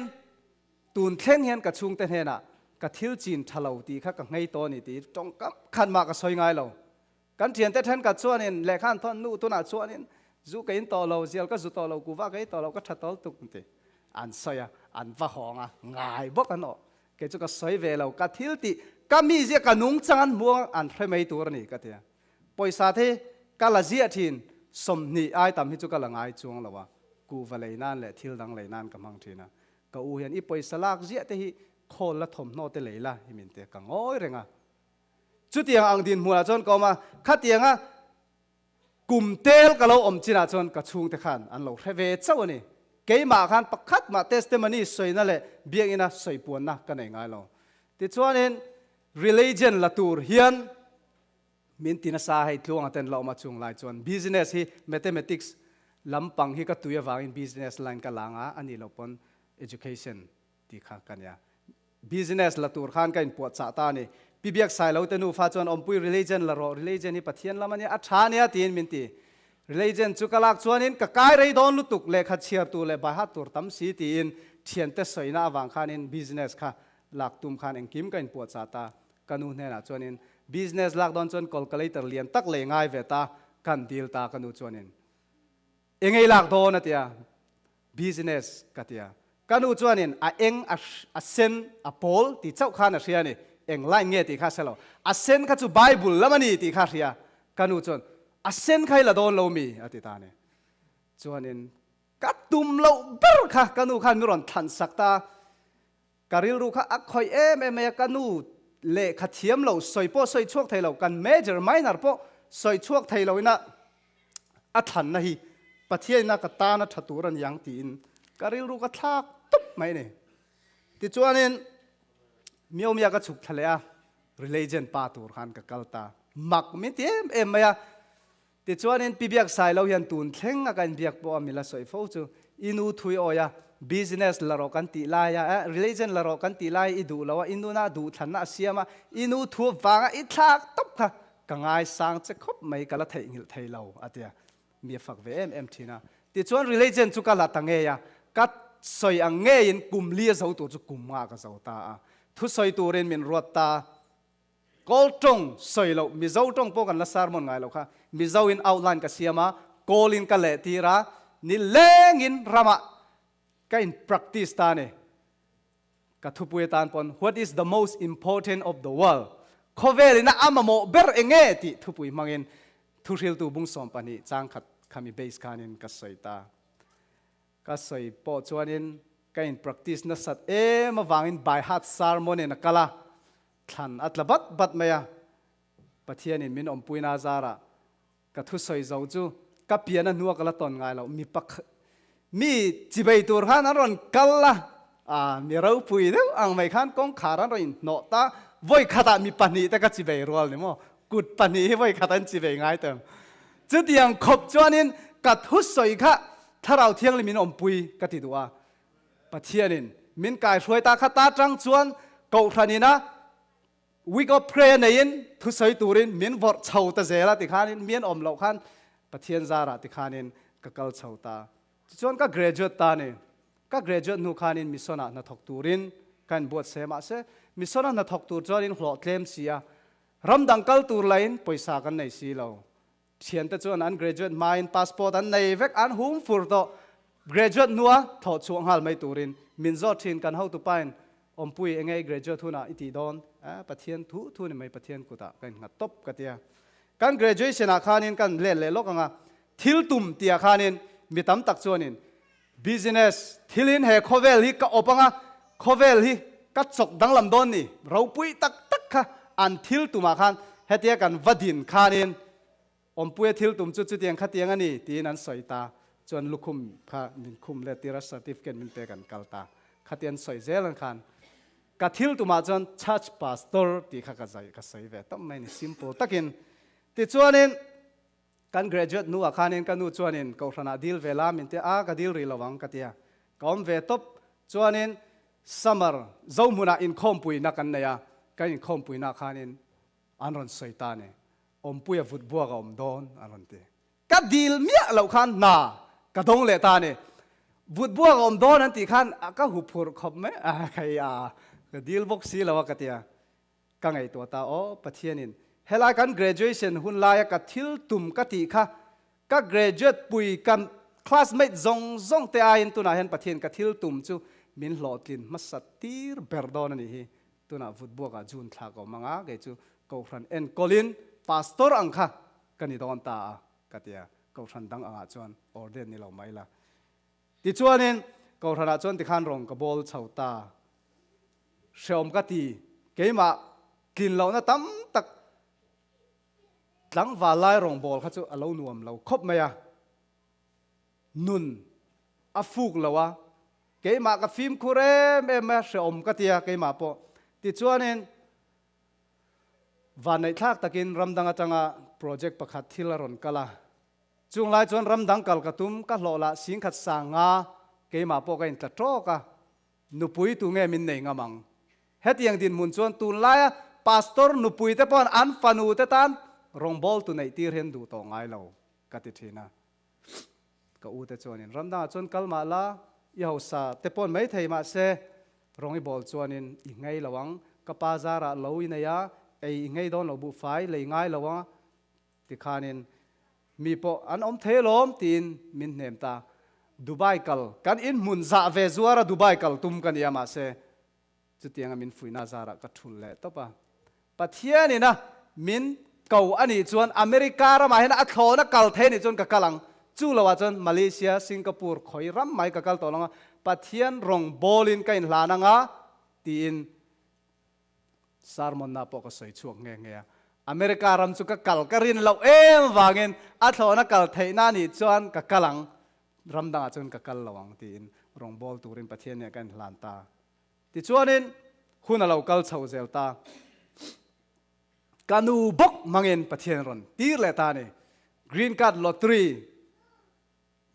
tun thleng hian ka chhungte hnenah ka thil chin tha lo tih kha ka nghei tawh a ni tih tawngkam khan mah ka sawi ngai lo. Kan thiante thenkhat chuanin lehkha an thawn nu tunah chuanin zu ka in tawh lo, zial ka zu tawh lo, kuva ka ei tawh lo, ka tha tawl tuk ti an sawi a, an va hawng a, ngai bawk an awh. Kei chu ka sawi ve lo, ka thil tih, ka mizia ka nungchang an hmuang an hre mai tur a ni ka ti a. Pawisa te hi ka la ziah thin, 20 ai tam hi chu ka la ngai chuang lo a, kuhva lei nan leh thil dang lei nan ka hmang thin a. Ka u hian i pawisa lak ziah te hi khawl la thawmhnaw te lei la hi min ti a, ka ngawi reng a. Chutiang ang dinhmunah chuan ka awm a, khatianga kum tel ka lo awm chinah chuan ka chhungte khan an lo hre ve chauh a ni. Keimah khan pakhat mah testimony sawina leh biakina sawipuanna ka nei ngai lo. Tichuanin religion la tur hian min ti nasa hei tluanga ten la awm a chung lai chuan business hi mathematics lampang hi ka tui avangin business line ka la nga a nih loh pawn education tih kha ka nia. Business la tur khan ka inpuahchah ta a ni. Pi Biak Sailo te nufa chuan awmpui religion la rawh, religion hi Pathian lam a nia, a tha a nia tiin min ti. Religion chu ka lak chuanin ka kai rei dawn lutuk, lehkha chhiar tur leh baihat tur tam si tiin thiante sawina avang khanin business kha lak tum khan engkim ka inpuahchah ta. Ka nu hnenah chuanin business lak dawn chuan calculator lian tak lei ngai ve ta, kan dil ta ka nu chuanin. Engei lak dawn a tia. Business ka ti a. Ka nu chuanin a eng a a sen a pawl tih chauh khan a hria a ni. Eng line nge tih kha a hre lo. A sen kha chu Bible lam a ni tih kha a hria. Ka nu chuan a sen kha i la dawn lo mi a ti ta a ni. Chuanin ka tum loh ber kha ka nu khan mi rawn thlan sak ta a. Ka rilru kha a khawih em em mai a, ka nu lehkha thiam lo sawi pawh sawi chhuak thei lo, kan major minor pawh sawi chhuak thei lo ina a thlanna hi Pathianina ka tana tha tur a ni ang tiin ka rilru ka thlak tawp mai a ni. Tichuanin Miomia ka chhuk thla leh a, religion pa tur khan ka kal ta. Mak min ti em em mai a. Tichuanin Pi Biak Sailo hian tun thleng a ka inbiak pawh a mila sawi fo chu, I nu thui awi a, business la rawh kan tih lai a, eh, religion la rawh kan tih lai i duh lo a, i nuna duhthlanna a siam a, i nu thu vanga i thlak tawp kha ka ngaisang che khawp mai, ka la theihnghilh thei lo, a ti a. Mi a fak ve em em thin a. Tichuan religion chu ka la ta ngei a, ka sawi ang ngeiin kum li a zo tur chu kum nga ka zo ta a. Thusawi turin min ruat ta. Kawl tawng sawi loh, Mizo tawng pawh kan la sermon ngai loh kha. Mizo in outline ka siam a, kawl in ka leh tir a, ni leng in ramah ka in practice ta a ni. Ka thupui atan pawn What is the most important of the world? Khawvel in a a mamawh ber eng nge tih thupui hmangin thuhriltu bung 12 chang khat khami base khanin ka sawi ta. Ka sawi pawh chuanin ka in practice nasat em avangin by heart sermon in a kal a, Thlan a tla bat bat mai a, Pathianin min awmpuina a zarah ka thusawi zo chu ka pian a hnua ka la tawn ngai loh. Mi pakhat, mi chibei tur khan an rawn kal a, aa mi ropui deuh ang mai khan kawngkhar an rawn inhnawh ta, vawi khatah mi pahnih te ka chibei rual ni maw, kut pahnih hi vawi khat an chibei ngai tawh em. Chutiang khawp chuanin ka thusawi kha Thlarau Thianghlim min awmpui ka ti duh a, Pathianin min kaihruai ta kha ta tang chuan Kohhran ina Week of Prayer neiin thusawi turin min vawrh chho ta zel a tikhanin mi an awm loh khan Pathian zarah tikhanin ka kal chho ta. Tichuan ka graduate ta a ni. Ka graduate hnu khanin mission ah hnathawk turin ka inbuatsaih a mahse mission a hnathawk tur chuanin hlawh tlem si a, ramdang kal tur lahin pawisa kan nei si lo. Thiante chuan an graduate hmain passport an nei vek, an hum fur tawh. Graduate hnua thawh chhuah nghal mai turin min zawt thin. Kan hotupain awmpui enge i graduate hunah i tih dawn? Eh, Pathian thu thu ni mai, Pathian kutah ka innghat tawp ka tia. Kan graduation ah khanin kan let leh lawk ang a, thil tum tihah khanin mi tam tak chuanin business thilin he khawvel hi ka awp ang a, khawvel hi ka chawk danglam dawn ni, ropui tak tak kha an thil tumah khan hetia kan va din khanin Awmpuia thil tum chu chutiang khatiang a ni tiin an sawi ta, chuan lukhum kha min khum let tir a, certificate min pek an kal ta. Khatiang sawi zel ang khan ka thil tumah chuan church pastor tih kha ka zai ka sawi ve tawp mai a ni, simple takin. Tichuanin kan graduate hnuah khanin ka nu chuanin kohhranah dil ve la min ti a, ka dil rih lo ang ka ti a, ka awm ve tawp. Chuanin summer Zohmunah inkhawmpuina kan nei a, kan inkhawmpuinaah khanin an rawn sawi ta a ni. Awmpuia vut buak a awm dawn a rawn ti. Ka dil miah loh khan hna ka dawng leh ta a ni. Vut buak a awm dawn an tih khan ka hu phurh khawp mai a, kei a ka dil bawk si lo a ka ti a. Ka ngaihtuah ta aw Pathianin helai kan graduation hun laia ka thil tum ka tih kha ka graduate pui ka classmate zawng zawng te aiin tunah hian Pathian ka thil tum chu min hlawhtlin hmasa tir ber dawn a nih hi. Tunah vut buakah June thla ka awm ang a, kei chu Kohhran enkawlin Pastor ang kha. ka ni dawn ta a ka ti a, Kohhran dang angah chuan ordain ni lo mai la. Tichuanin Kohhranah chuan tikhan rawng ka bawl chho ta. Hreawm ka ti, keimah tlin lohna tam tak tlangval lai rawngbawl kha chu a lo nuam lo khawp mai a. Nun a fuk lo a, keimah ka fimkhur em em mai a, hreawm ka ti a keimah pawh. Tichuanin Vanneihthlak takin ramdang atanga project pakhat thil a rawn kal a. Chung lai chuan ramdang kal ka tum, ka hlawh lah singkhat sang nga keimah pawh ka intla tawk a, nupui tu nge min nei ngam ang? Hetiang dinhmun chuan tunlaia pastor nupui te paw'n an fanu te tan rawngbawl tu neih tir hian duh tawh ngai lo ka ti thin a. Ka u te chuanin ramdangah chuan kal mah la, i hausa te paw'n mai thei mah se, Rawng i bawl chuanin i ngei lo ang, ka pa zarah lo i nei a, ei i ngei dawn lo buhfai lei ngai lo a tikhanin mi pawh an awm thei alawm tiin min hnem ta. Dubai kal kan inhmun zah ve zuar a Dubai kal tum ka nia mahse chutianga min fuihna zarah ka thul leh tawp a. Pathianin a min ko a nih chuan America ramah hian a thlawna kal thei a nih chuan ka kal ang. Chu loah chuan Malaysia, Singapore khawi ram mai ka kal tawh lo ang a, Pathian rawng bawlin ka inhlan ang a tiin sermon-na pawh ka sawi chhuak nghe nghe a. America ram chu ka kal ka rin loh em vangin a thlawna kal theihna a nih chuan ka kal ang, ram dangah chuan ka kal lo ang tiin rawng bawl turin Pathian nih ka inhlan ta. Tichuanin hun a lo kal chho zel ta. Ka nu bawk hmangin Pathian rawn tir leh ta a ni. Green card lottery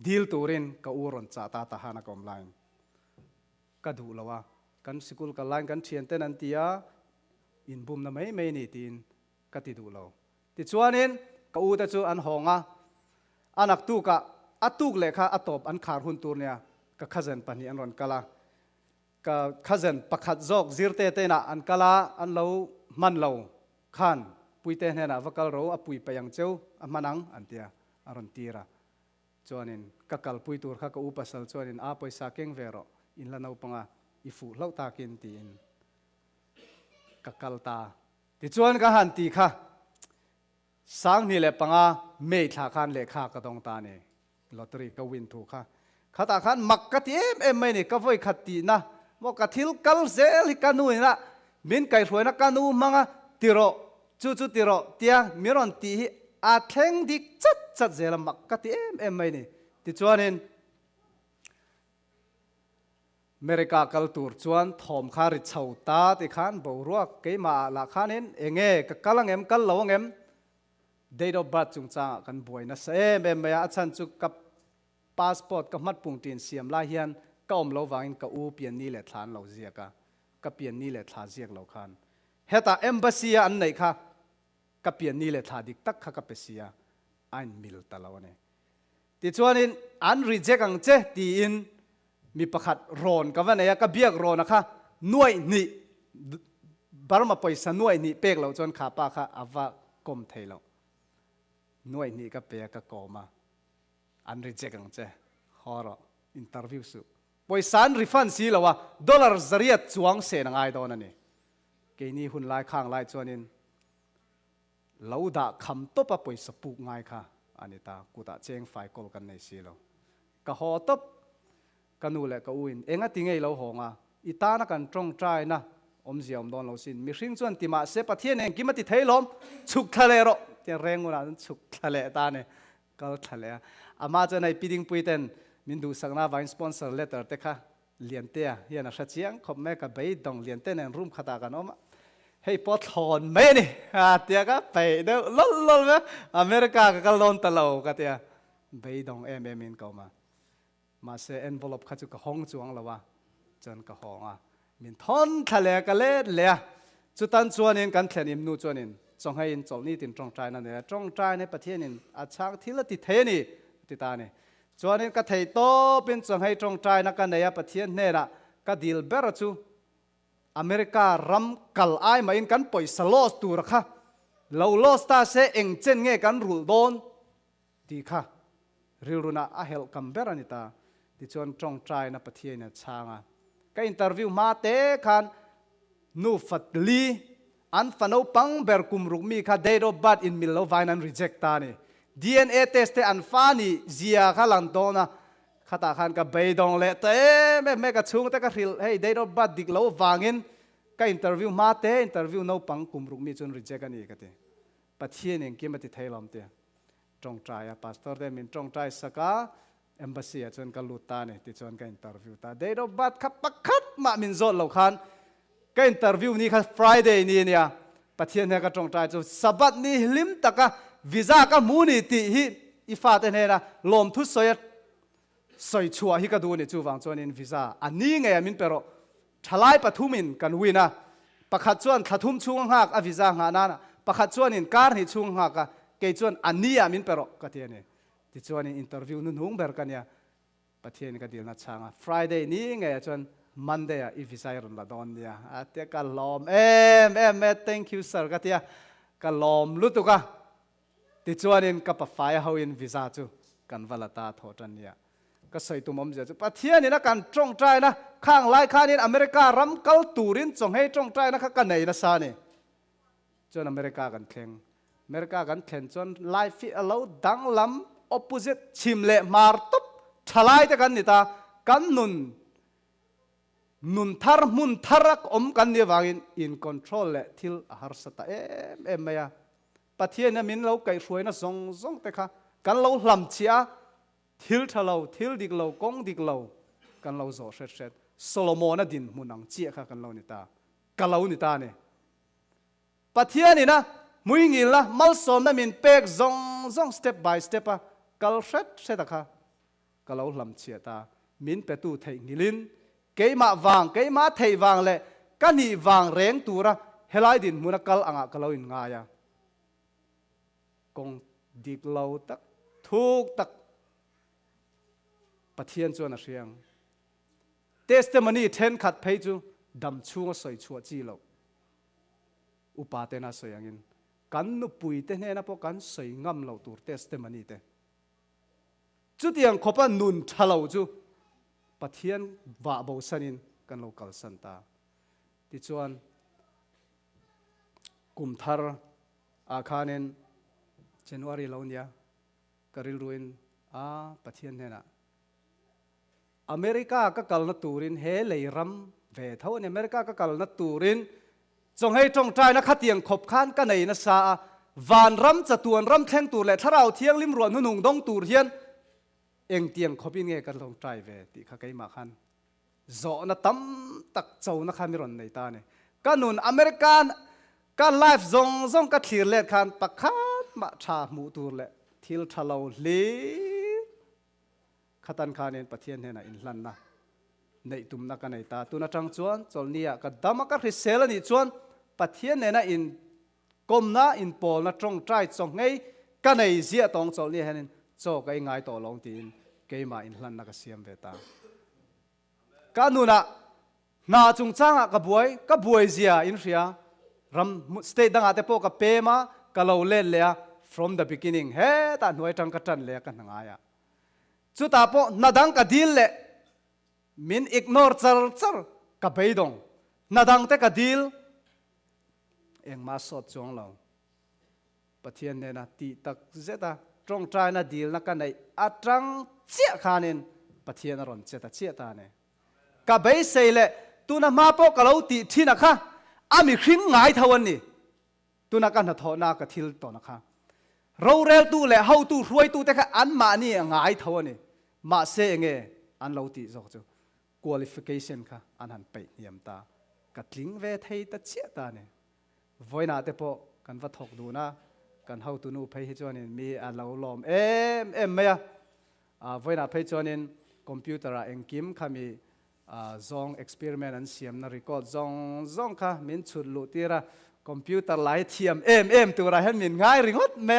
deal turin ka u rawn chah ta ta han a ka awm laiin ka duh lo a. Kan sikul kal laiin kan thianten an ti a, inbumna mai mai a ni tiin ka ti duh lo. Tichuanin ka u te chu an hawng a, a naktukah a tuk leh kha a tawp an khar hun tur nia ka cousin pahnih an rawn kal a. Ka cousin pakhat zawk zirte te inah an kal a, an lo hman lo khan Puite hnenah va kal ro, a pui paih ang cheu, a hman ang an ti a, a rawn tir a. Chuanin ka kalpui tur kha ka u pasal chuanin a pawisa keng ve rawh, in la naupang a, i fuh hlauh takin tiin ka kal ta. Tichuan ka han ti kha 2005 May thla khan lehkha ka dawng ta a ni. Lottery ka win thu kha khatah khan mak ka ti em em mai ni, ka vawi khat tihna maw ka thil kal zel hi ka nu ina min kaihruaina ka nu hmanga ti rawh chu chu ti rawh tia min rawn tih hi a thleng dik chat chat zel a mak ka ti em em mai ni. Tichuanin America kal tur chuan thawm kha ri chho ta ti khan boruak keimah ah lah khanin enge ka kal angem kal lo angem Date of birth chungchangah kan buai nasa em em mai a, a chhan chu ka passport ka hmat pung tin siam lai hian ka awm lo vangin ka u pianni leh thla an lo ziak a, ka pianni leh thla ziak lo khan hetah embassy a an neih kha ka pianni leh thla dik tak kha ka pe si a, a inmil ta lo a ni. Tichuanin an reject ang che tiin mi pakhat rawn ka va nei a, ka biak rawn a kha nuaih hnih, Burma pawisa nuaih hnih pek loh chuan kha pa kha a va kawm thei lo. Nuaih hnih ka pe a, ka kawm a, an reject ang che, haw rawh, interview suh. Pawisa an refund si lo a, dollar zariat chuang sen a ngai dawn a ni. Keini hun lai khang lai chuanin lo dah kham tawp a pawisa puk ngai kha a ni ta, kutah cheng fai kawl kan nei si lo. Ka haw tawp, ka nu leh ka u in eng a ti ngei lo hawng a, i tana kan tawngtaina awmzia awm dawn lo sin, mihring chuan ti mah se Pathian engkim a ti thei lawm, chhuk thla leh rawh tia reng hunah chuan chhuk thla leh ta a ni, kal thla leh a. Amah chuan hei Pi Dingpui ten min duhsakna avangin sponsor letter te kha Liantea hian a hre chiang khawp mai a, ka beidawng Liante nen room khatah kan awm a, hei pawh thlawn mai a ni a tia ka peih deuh lawlh lawlh mai a, America ka kal dawn ta lo ka tia, beidawng em em in ka awm a, mahse envelope kha chu ka hawng chuang lo a, chuan ka hawng a, min thawn thla leh a, ka let leh a, chutan chuanin kan thlen im nu chuanin chawnghein chawlhni tin tawngtaina nei a, tawngtaina hi Pathianin a chhang thil a ti thei a ni a ti ta a ni. Chuanin ka theih tawpin chawnghei tawngtaina ka nei a, Pathian hnenah ka dil ber chu America ram kal ai mahin kan pawisa loss tura kha lo loss ta se eng chen nge kan rulh dawn tih kha rilrunah a helh kam ber a ni ta. Tichuan tawngtaina Pathianin a chhang a. Ka interview hma te khan nu Fatli. An fa naupang ber kum ruk mi kha date of birth in mil lo vain an reject ta a ni. DNA test te an fa nih zia kha lang dawn a, khatah khan ka beidawng leh ta em em mai, ka chhungte ka hrilh hei date of birth dik lo vangin ka interview hma te interview naupang kum ruk mi chuan reject a ni ka ti. Pathian engkim a ti thei lawm tia tawngtai a, pastor te min tawngtai sak a, embassy ah chuan ka lut ta a ni tichuan ka interview ta. Date of birth kha pakhat mah min zawt lo khan ka interview ni kha Friday ni a nia, Pathian hian ka tawngtai chu Sabbath ni hlim taka visa ka hmu ni tih hi i fate hnena lawmthu sawi a sawi chhuah hi ka duh a ni, chuvang chuanin visa a ni ngei a min pe rawh. Thalai pathumin kan win a, pakhat chuan thla thum chhung a nghak a visa nghah nana, pakhat chuanin kar hnih chhung a nghak a, kei chuan a ni ah min pe rawh ka ti a ni. Tichuanin interview nuhnung ber ka nia, Pathianin ka dilna chhang a, Friday ni ngeiah chuan Monday ah i visa i rawn la dawn nia a tia, ka lawm em em e, thank you sir ka tia, ka lawm lutuk a. Tichuanin ka pafaia hoin visa chu kan va la ta thawh tan nia. Ka sawi tum awmzia chu Pathianin a kan tawngtaina khang lai khanin America ram kal turin chawnghei tawngtaina kha ka nei nasa a ni. Chuan America kan thleng. America kan thlen chuan life hi a lo danglam opposite chhim leh hmar tawp thalai te kan ni ta. Kan nun nun thar hmun thar a awm kan nih avangin in control leh thil a harsa ta em em mai a. Pathian hian min lo kaihhruaina zawng zawng te kha kan lo hlam chhiah a, thil tha lo, thil dik lo, kawng dik lo kan lo zawh hret hret. Solomona dinhmun ang chiah kha kan lo ni ta, ka lo ni ta a ni. Pathian ina hmuingilna malsawmna min pek zawng zawng step by step a kal hret hret a kha ka lo hlam chhiah ta. Min petu theihnghilhin keimah vang, keimah theih vang leh ka nih vang reng tura helai dinhmuna kal angah ka lo inngai a. Kawng dik lo tak, thuk tak Pathian chuan a hria ang. Testimony thenkhat phei chu dam chhunga sawi chhuah chi loh. Upa tena sawi angin kan nupui te hnena pawh kan sawi ngam loh tur testimony te. Chutiang khawpa nun tha lo chu Pathian vah bosanin kan lo kalsan ta. Tichuan kum thar ah khanin January lo nia ka rilruin a Pathian hnenah America ka kalna turin he lei ram ve tho a ni. America ka kalna turin chawnghei tawngtaina khatiang khawp khan ka nei nasa a, van ram chatuan ram thleng tur leh thlarau thianghlim ruah hnunung dawng tur hian engtiang khawpin nge ka tawngtai ve tih kha keimah khan zawhna tam tak chona kha mi rawn nei ta a ni. Ka nun American ka life zawng zawng ka thlir let khan pakhat mah tha hmuh tur leh thil tha lo hlir Khatan khanin Pathian hnenah inhlanna neih tumna ka nei ta. Tun atang chuan chawlhniah ka dam a, ka hrisel a nih chuan Pathian nena inkawmna, inpawlna, tawngtai chawnghei ka nei ziah tawng chawlhniah hianin chaw ka ingai tawh lo tiin keimah inhlanna ka siam ve ta. Ka nunah hna chungchangah ka buai, ka buai zia in hria. Ram state dangah te pawh ka pem a, ka lo let leh a, from the beginning hetah hnuai atang ka tan leh a ka hna ngai a. Chutah pawh hna dang ka dil leh min ignore char char ka beidawng. Hna dang te ka dil engmah sawt chuang lo. Pathian nena tih tak zet a tawngtaina dilna ka neih atang chiah khanin Pathian a rawn che ta chiah ta a ni. Ka beisei leh tuna hma pawh ka lo tih thin a kha a mihring ngai tho an ni. Tuna ka hnathawhna ka thil tawhna kha roreltu leh hotu hruaitute kha anmahni a ngai tho a ni. Mahse enge an lo tih zawk chu qualification kha an han peih hniam ta. Ka tling ve thei ta chiah ta a ni. Vawiinah te pawh kan va thawk dun a, kan hotunu phei hi chuanin mi a lo lawm em em mai a. Vawiinah phei chuanin computer ah engkim kha mi Zawng experiment an siamna record zawng zawng kha min chhut luh tir a, computer lai thiam em em turah hian min ngai ringawt mai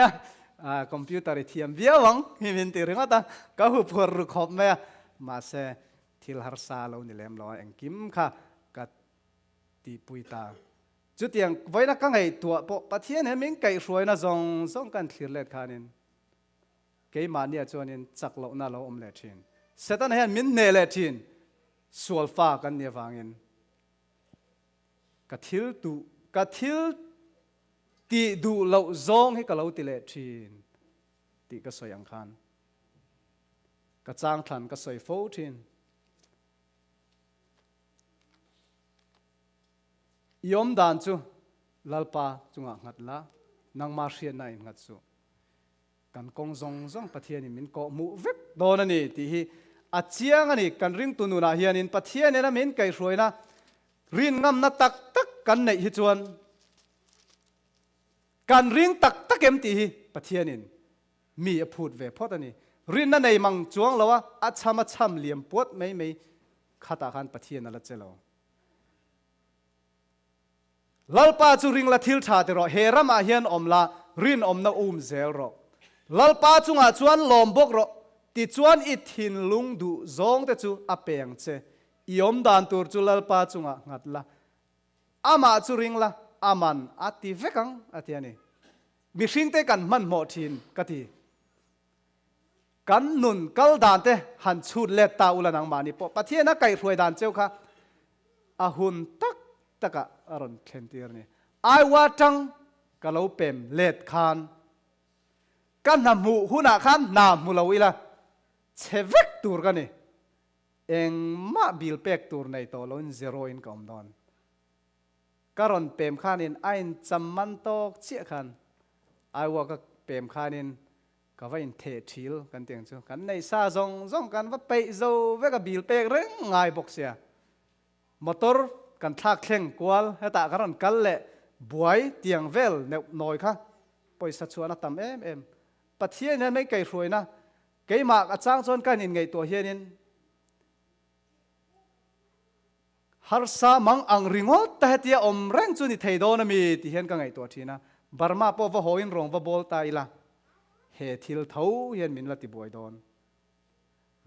a, computer i thiam viau ang hi min ti ringawt a, ka hu phur ru khawp mai a, mahse thil harsa lo ni lem lo a, engkim kha ka tihpui ta. Chutiang vawiina ka ngaihtuah pawh Pathian he min kaihhruaina zawng zawng kan thlir let khanin Keimahniah chuanin chak lohna a lo awm leh thin. Setana hian min hneh leh thin. Sual fa kan nih avangin ka thil tuh Ka thil tih duh loh zawng hi ka lo ti leh thin tih ka sawi ang khan ka chang thlan ka sawi fo thin. I awm dan chu Lalpa chungah nghat la, nangmah hriatna in nghat suh. Kan kawng zawng zawng Pathianin min kawh hmuh vek dawn a ni tih hi a chiang a ni. Kan ringtu nunah hianin Pathian ena min kaihhruaina rin ngamna tak tak kan neih hi chuan kan ring tak tak em tih hi Pathianin mi a phut ve phawt a ni. Rinna nei mang chuang lo a, a chham a chham liam puat mai mai khatah khan Pathian a la che lo. Lalpa chu ring la thil tha ti rawh, he ramah hian awm la, rinawmna um zel rawh. Lalpa chungah chuan lawm bawk rawh, tichuan i thinlung duh zawng te chu a pe ang che. I awm dan tur chu Lalpa chungah nghat la, amah chu ring la, a man a ti vek ang, a ti a ni. Mihringte kan hmanhmawh thin ka ti. Kan nun kal dan te han chhut let ta ula nangmahni pawh Pathian a kaihhruai dan cheu kha a hun tak takah a rawn thlen tir a ni. Aiwa tang ka lo pem let khan ka hna hmuh hunah khan hna hmu lo ila chhe vek tur ka ni. Engmah bil pek tur nei tawh loin zero in ka awm dawn. Ka rawn pem khanin a incham man tawk chiah khan Aiwa ka pem khanin Ka va intheh thil kan tih ang chu. Kan neih sa zawng zawng kan va peih zo vek a, bil pek reng ngai bawk sia. Motor kan thlak thleng kual hetah kan rawn kal leh buai tiang vel neuh nawi kha pawisa chhuan a tam em em. Pathian hian mai kaihhruaina keimah a chang chuan ka inngaihtuah hianin Harsa mang ang ringawt ta hetia awm reng chu ni thei dawn ami ti hian ka ngaihtuah thin a, Burma pawh va hawiin rawng va bawl ta ila he thil tho hian min la ti buai dawn.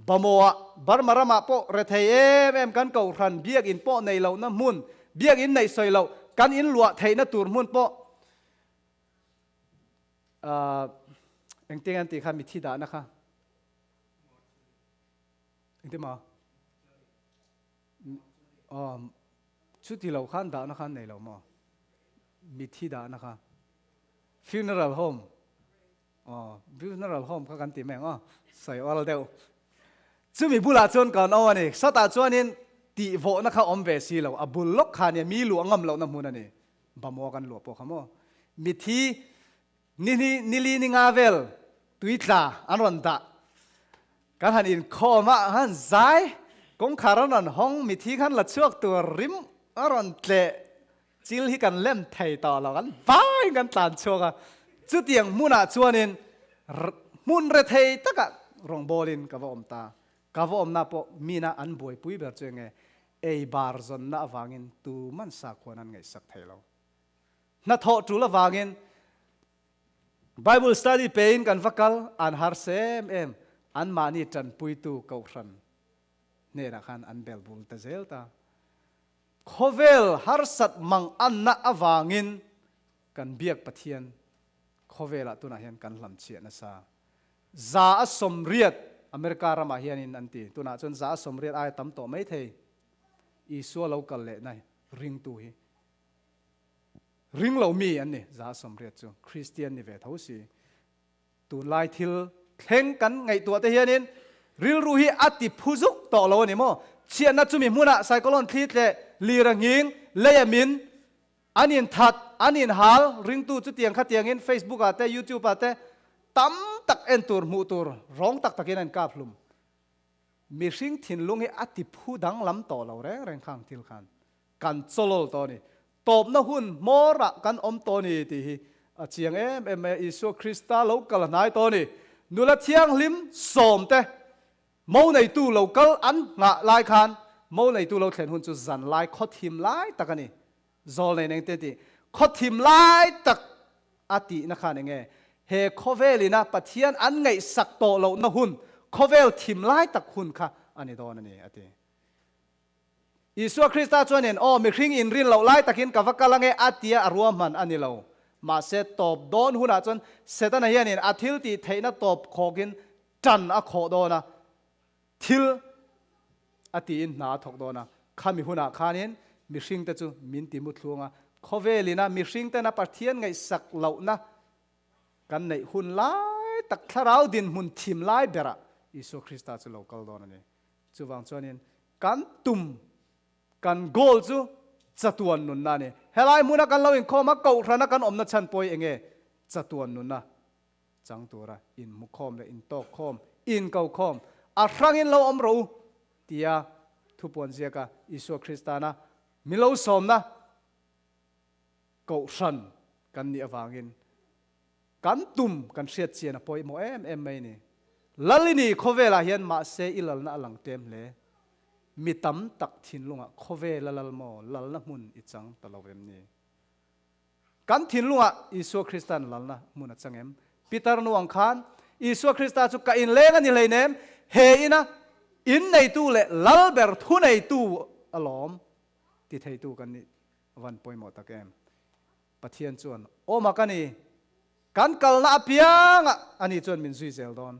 Bamawah Burma ramah pawh rethei em em kan kohhran biakinn pawh nei lohna hmun, biakinn neih sawi loh kan in luah theihna tur hmun pawh ahh engtin an tih kha mithi dahna kha engtin maw? Aw, chuti lo khan dahna khan nei lo maw? Mithi dahna kha. Funeral home. Aw, funeral home kha kan ti mai ang aw. Sawi awl deuh. Chumi bulah chuan kan awm a ni. Sawtah chuanin tihvawhna kha awm ve si lo. A bul lawk kha nia mi luah ngam lohna hmun a ni. Bamaw kan luah pawh kha maw? Mithi Nihnih nili ni nga vel tui tla an rawn dah. Kan han inkhawm a, han zai, kawngkhar an rawn hawng, mithi khan la chhuak tur rim a rawn tleh, chil hi kan lem thei tawh lo, kan vaiin kan tlan chhuak a. Chutiang hmunah chuanin hmun rethei takah rawngbawlin ka va awm ta. Ka va awmna pawh mina an buaipui ber chu enge ei bar zawnna avangin tuman sakhuan an ngaihsak thei lo. Hnathawh tul avangin Bible study pein kan va kal, an harsa em em, anmahni tanpuitu kohhran hnenah khan an bel bul ta zel ta. Khawvel harsat mang anna avangin kan biak Pathian khawvelah tunah hian kan hlamchhiah nasa. 80% America ramah hianin an ti, tunah chuan 80% aia tam tawh maithei Isua lo kal lehna ringtu hi. Ring lo mi an ni, 80% chu Kristian ni ve tho si. Tunlai thil thleng kan ngaihtuah te hianin rilru hi a ti phu zuk tawh lo a ni maw? Chhiatna chumi hmunah cyclone thli tleh, lir a nghing, lei a min, an inthat, an inhal, ringtu chutiang khatiangin Facebook ah te, YouTube ah te tam tak en tur, hmuh tur rawng tak takin an kap hlum. Mihring thinlung hi a ti phu danglam tawh lo reng reng khang thil khan. Kan chawlawl tawh a ni. Tawpna hun hmawrah kan awm tawh a ni tih hi a chiang em em mai a. Isua Krista lo kal hnai tawh a ni. Nula thianghlim sawmte mo neitu lo kal an nghah lai khan mo neitu lo thlen hun chu zan lai khawthim lai tak a ni. Zawl nei neng te tih khawthim lai tak a tihna khan eng nge? He khawvel ina Pathian an ngaihsak tawh lohna hun, khawvel thim lai tak hun kha a ni dawn a ni a ti. Isua Krista chuanin, Aw, mihring inrin loh lai takin ka va kal ange a tia a ruahman a ni lo. Mahse, tawp dawn hunah chuan Setana hianin a thil tih theihna tawp khawkin tan a khawh dawn a, thil a tiin hna a thawk dawn a. Khami hunah khanin mihringte chu min ti muthlung a. Khawvelina mihringtena Pathian ngaihsak lohna kan neih hun lai tak thlarau dinhmun thim lai berah Isua Krista chu lo kal dawn a ni. Chuvang chuanin kan tum, kan goal chu chatuan nunna a ni. Helai hmuna kan lo inkhawm a, kohhrana kan awmna chhan pawh hi enge? Chatuan nunna chang tura inhmukhawm leh intawkkhawm, inkokhawm, a hrangin lo awm rawh u tia thupuan ziaka Isua Kristana mi lo sawmna kohhran kan nih avangin kan tum kan hriat chian a pawimawh em em mai a ni. Lalini khawvelah hian mahse i lalna a lang tlem hle. Mi tam tak thinlungah khawvela lal maw lalna hmun i chang ta lo em ni? Kan thinlungah Isua Krista'n lalna hmun a chang em? Peter nu ang khan, Isua Krista chu ka inleng a ni hleinem, he ina inneitu leh lal ber thuneitu alawm ti theitu kan nih van pawimawh tak em? Pathian chuan, Awm a ka ni, kan kalna apiangah ani chuan min zui zel dawn,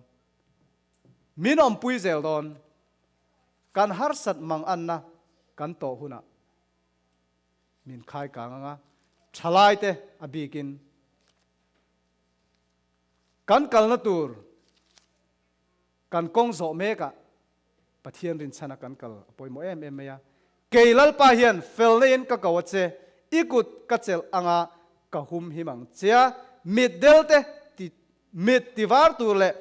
min awmpui zel dawn, kan harsat manganna kan tawh hunah Min khai kang anga thalaite a bikin kan kalna tur kan kawng zawh mekah Pathian rinchhana kan kal a pawimawh em em mai a. Kei Lalpa hian felna in ka ko a che, i kut ka chelh anga ka hum him ang che a, mit delte ti mit tivar tur leh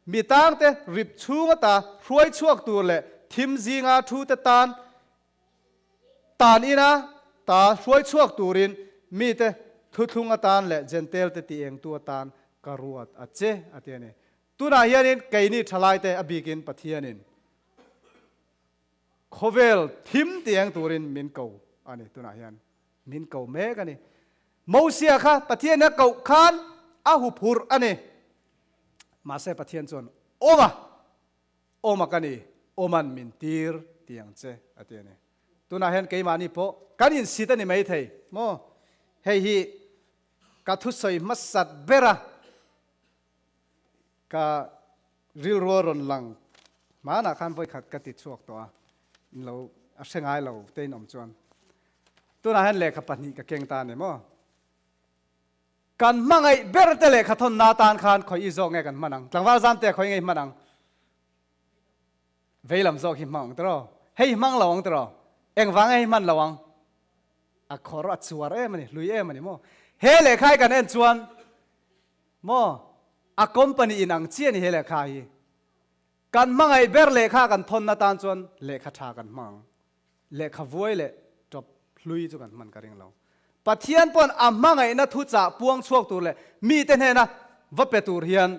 mi tangte rip chhung ata hruai chhuak tur leh thim zinga thute tan Tan ina ta hruai chhuak turin mite thuthlung atan leh Jentail-te ti engtu atan ka ruat a che, a ti a ni. Tunah hianin keini thalaite a bikin Pathianin khawvel thim ti eng turin min ko a ni. Tunah hian min ko mek a ni. Mosia kha Pathian a koh khan a huphurh a ni. Mahse Pathian chuan, Awm a! Awm a ka ni, awman min tir ti ang che, a ti a ni. Tunah hian keimahni pawh kan insit a ni maithei maw? Hei hi ka thusawi hmasat ber a, ka rilru a rawn lang hmanah khan vawikhat ka ti chhuak tawh a, in lo a hre ngai lo te in awm chuan. Tunah hian lehkha pahnih ka keng ta a ni maw? Kan hmangaih ber te lehkha thawnna atan khan khawi i zawk nge kan hman ang? Tlangval zam te khawi nge i hman ang? Vei lam zawk hi hmang ang tiraw? Hei hi hmang lo ang tiraw? Engvang nge hei hman lo ang? A khawr a chuar em a ni, hlui em a ni maw? He lehkha hi kan en chuan maw a company in ang chiah a ni he lehkha hi. Kan hmangaih ber lehkha kan thawnna atan chuan lehkha tha kan hmang ang. Lehkha vuai leh tawp hlui chu kan hman ka ring lo. Pathian pawn a hmangaihna thuchah puang chhuak tur leh mite hnena va pe tur hian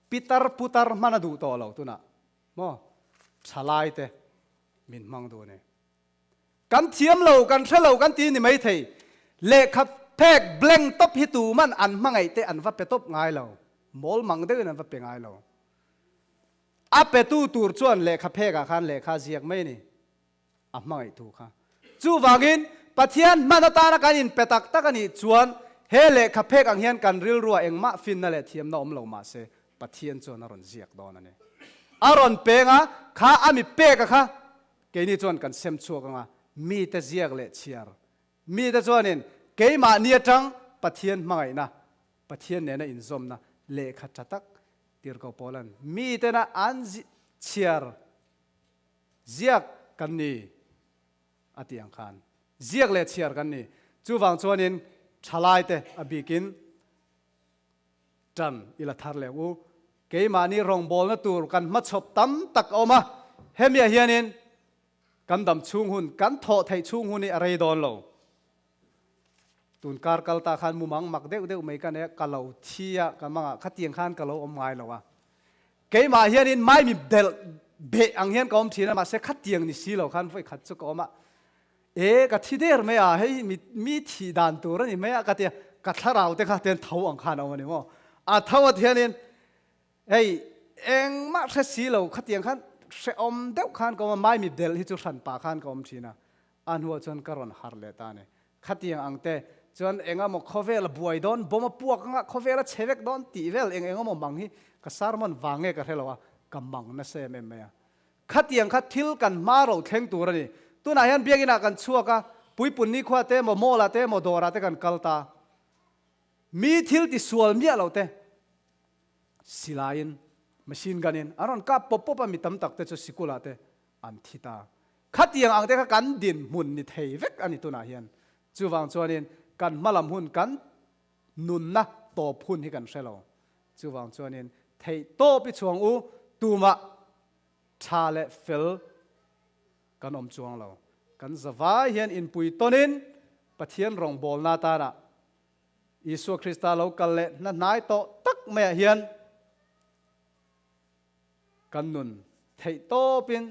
pitar putar hman a duh tawh lo tunah maw thalai te min hmang duh a ni. Kan thiam lo, kan hre lo kan ti ni maithei. Lehkha phek blank tawp hi tuman an hmangaih te an va pe tawp ngai lo. Mawl mang deuhin an va pe ngai lo. A petu tur chuan lehkha phekah khan lehkha a ziak mai a ni, a hmangaih thu kha. Chuvangin, Pathian hman atana kan inpe tak tak a nih chuan he lehkha phek ang hian kan rilruah engmah finna leh thiamna awm lo mah se, Pathian chuan a rawn ziak dawn a ni. A rawn peng a, kha a mi peka kha keini chuan kan sem chhuak ang a, mite ziak leh chhiar. Mite chuanin keimahni atang Pathian hmangaihna, Pathian nena inzawmna lehkha tha tak Tirhkoh Paulan mitena an chhiar ziak kan ni a tih ang khan ziak leh chhiar kan ni. Chuvang chuanin thalaite a bikin tan i la thar leh u. Keimahni rawngbawlna tur kan hmachhawp tam tak a awm a, hemiah hianin kan dam chhung hun, kan thawh theih chhung hun hi a rei dawn lo. Tun kar kal ta khan mumang mak deuh deuh mai ka nei a, ka lo thi a, ka mangah khatiang khan ka lo awm ngai lo a. Keimah hianin maimi belh beh ang hian ka awm thin a, mahse khatiang ni si lo khan vawi khat chu ka awm a. E, ka thi der mai a, hei mi mi thih dan tur a ni mai a ka ti a, ka thlarau te kha ten tho ang khan a awm a ni maw. A tho at hianin hei engmah hre si lo khatiang khan hrehawm deuh khan ka awm a, maimi belh hi chu hran pah khan ka awm thin a. A hnuah chuan ka rawn harh leh ta a ni. Khatiang ang te chuan eng emaw khawvel a buai dawn, bomb a puak anga khawvel a chhe vek dawn tih vel eng eng emaw mang hi ka sermon vang nge ka hre lo a, ka mang nasa em em mai a. Khatiang kha thil kan hma ro thleng tur a ni. Tunah hian biakinah kan chhuak a, Puipun nikhua te emaw mall ah te emaw dawr ah te kan kal ta. Mi thil ti sual miah lo te silaiin machine gun in an rawn kap pawp pawp a mi tam tak te chu sikul ah te an thi ta. Khatiang ang te kha kan dinhmun ni thei vek a ni tunah hian. Chuvang chuanin kan hmalam hun kan nunna tawp hun hi kan hre lo. Chuvang chuanin theih tawp i chhuang u tumah tha leh fel kan awm chuang lo. Kan zavai hian inpui tawnin Pathian rawngbawlna atana Isua Krista lo kal leh hna hnai tawh tak maiah hian kan nun theih tawpin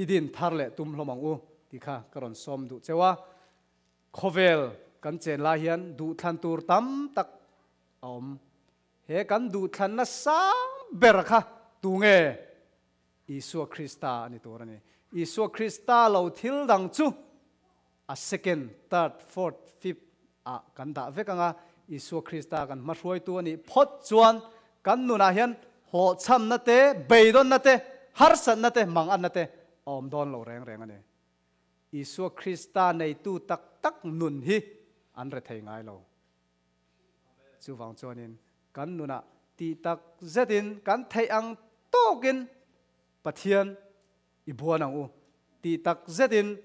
i din thar leh tum hlawm ang u tih kha ka rawn sawm duh cheu a. Khawvel kan chen lai hian duhthlan tur tam tak a awm. He kan duhthlanna sang ber kha tu nge? Isua Krista a ni tur a ni. Isua Krista lo thil dang chu a second, third, fourth, fifth ah kan dah vek ang a, Isua Krista kan hmahruaitu a nih phawt chuan kan nunah hian hlawhchhamna te, beidawnna te, harsatna te, manganna te a awm dawn lo reng reng a ni. Isua Krista neitu tak tak nun hi an rethei ngai lo. Chuvang chuanin kan nunah tih tak zetin kan theih ang tawkin Pathian i buan ang u, tih tak zetin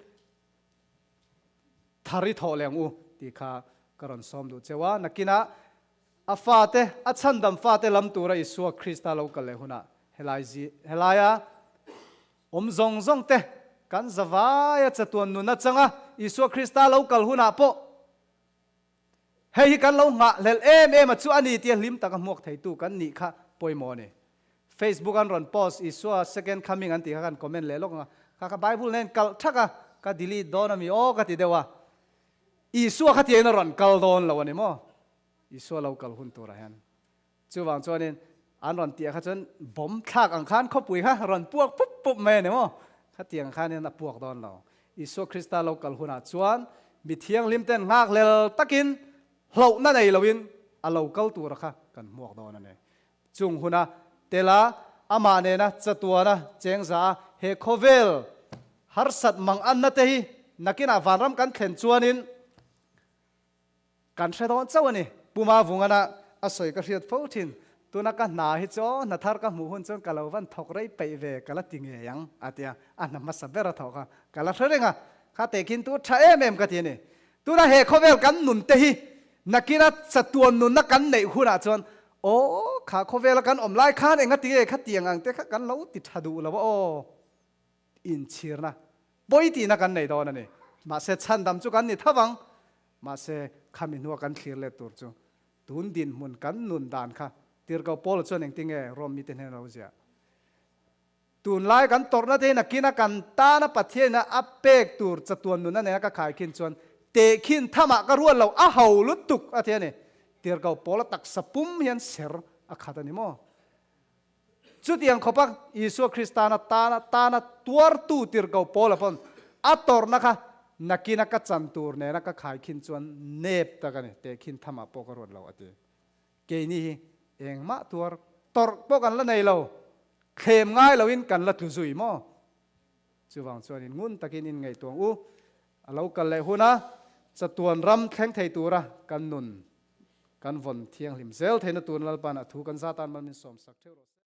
thar i thawh leh ang u tih kha ka rawn sawm duh cheu a. Nakinah a fate, a chhandam fate lam tura Isua Krista lo kal leh hunah helai zi, helaia awm zawng zawng te kan zavaia chatuan nun atanga Isua Krista lo kal hunah pawh Hei hi kan lo nghahhlelh em em a chu a ni tia hlim taka hmuak theitu kan nih kha pawimawh a ni. Facebook an rawn post Isua second coming an tih kha kan comment leh lawk ang a, kha ka Bible nen kalh thak a, ka delete dawn a mi aw ka ti deuh a. Isua kha tiangin a rawn kal dawn lo a ni maw? Isua lo kal hun turah hian. Chuvang chuanin an rawn tih ah kha chuan bomb thlak ang khan khawpui kha rawn puak pup pup mai a ni maw? Khatiang khanin a puak dawn lo. Isua Krista lo kal hunah chuan mi thianghlim ten nghakhlel takin hlauhna nei loin a lo kal tura kha kan hmuak dawn a ni. Chung huna tela amah nena chatuana chengza a he khawvel harsat mang anna te hi nakinah vanram kan thlen chuanin Kan hre dawn chauh a ni. Pu Mavungana a sawi ka hriat fo thin. Tuna ka hna hi chu aw, hna thar ka hmuh hun chuan ka lo van thawk rei peih ve, ka la ti ngei ang, a ti a. A hna hmasa ber a thawk a, ka la hre reng a. Kha tehkhin tu tha em em ka ti a ni. Tuna he khawvel kan nun te hi nakina chatuan nunna kan neih hunah chuan aw, kha khawvela kan awm lai khan enga ti nge khatiang ang te kha kan lo ti tha duh lo a aw. Inchhirna pawi tihna kan nei dawn a ni. Mahse chhandam chu kan ni tho ang. Mahse khami hnua kan thlir let tur chu tun dinhmun kan nun dan kha Tirhkoh Paula chuan engtin nge Rom mite hnena lo ziah? Tunlai kan tawrhna te hi nakina kan tana Pathianina a pek tur chatuan nunna nena ka khaikhin chuan tehkhin thamah ka ruat lo a ho lutuk a ti a ni. Tirhkoh Paula taksa pum hian ser a khat a ni maw? Chutiang khawpa Isua Kristana tana tana tuartu tirhkoh Paula pawn a tawrhna kha nakina ka chan tur nena ka khaikhin chuan nep tak a ni, tehkhin thamah pawh ka ruat lo a ti. Keini hi engmah tuar tawrh pawh kan la nei lo, thlem ngai loin kan la tlu zui maw? Chuvang chuanin ngun takin inngaihtuang u, a lo kal leh huna chatuan ram thleng thei tura kan nun Kan vawn thianghlim zel theihna tur Lalpa'n a thu kan zat tan mal min sawmsak theuh rawh se.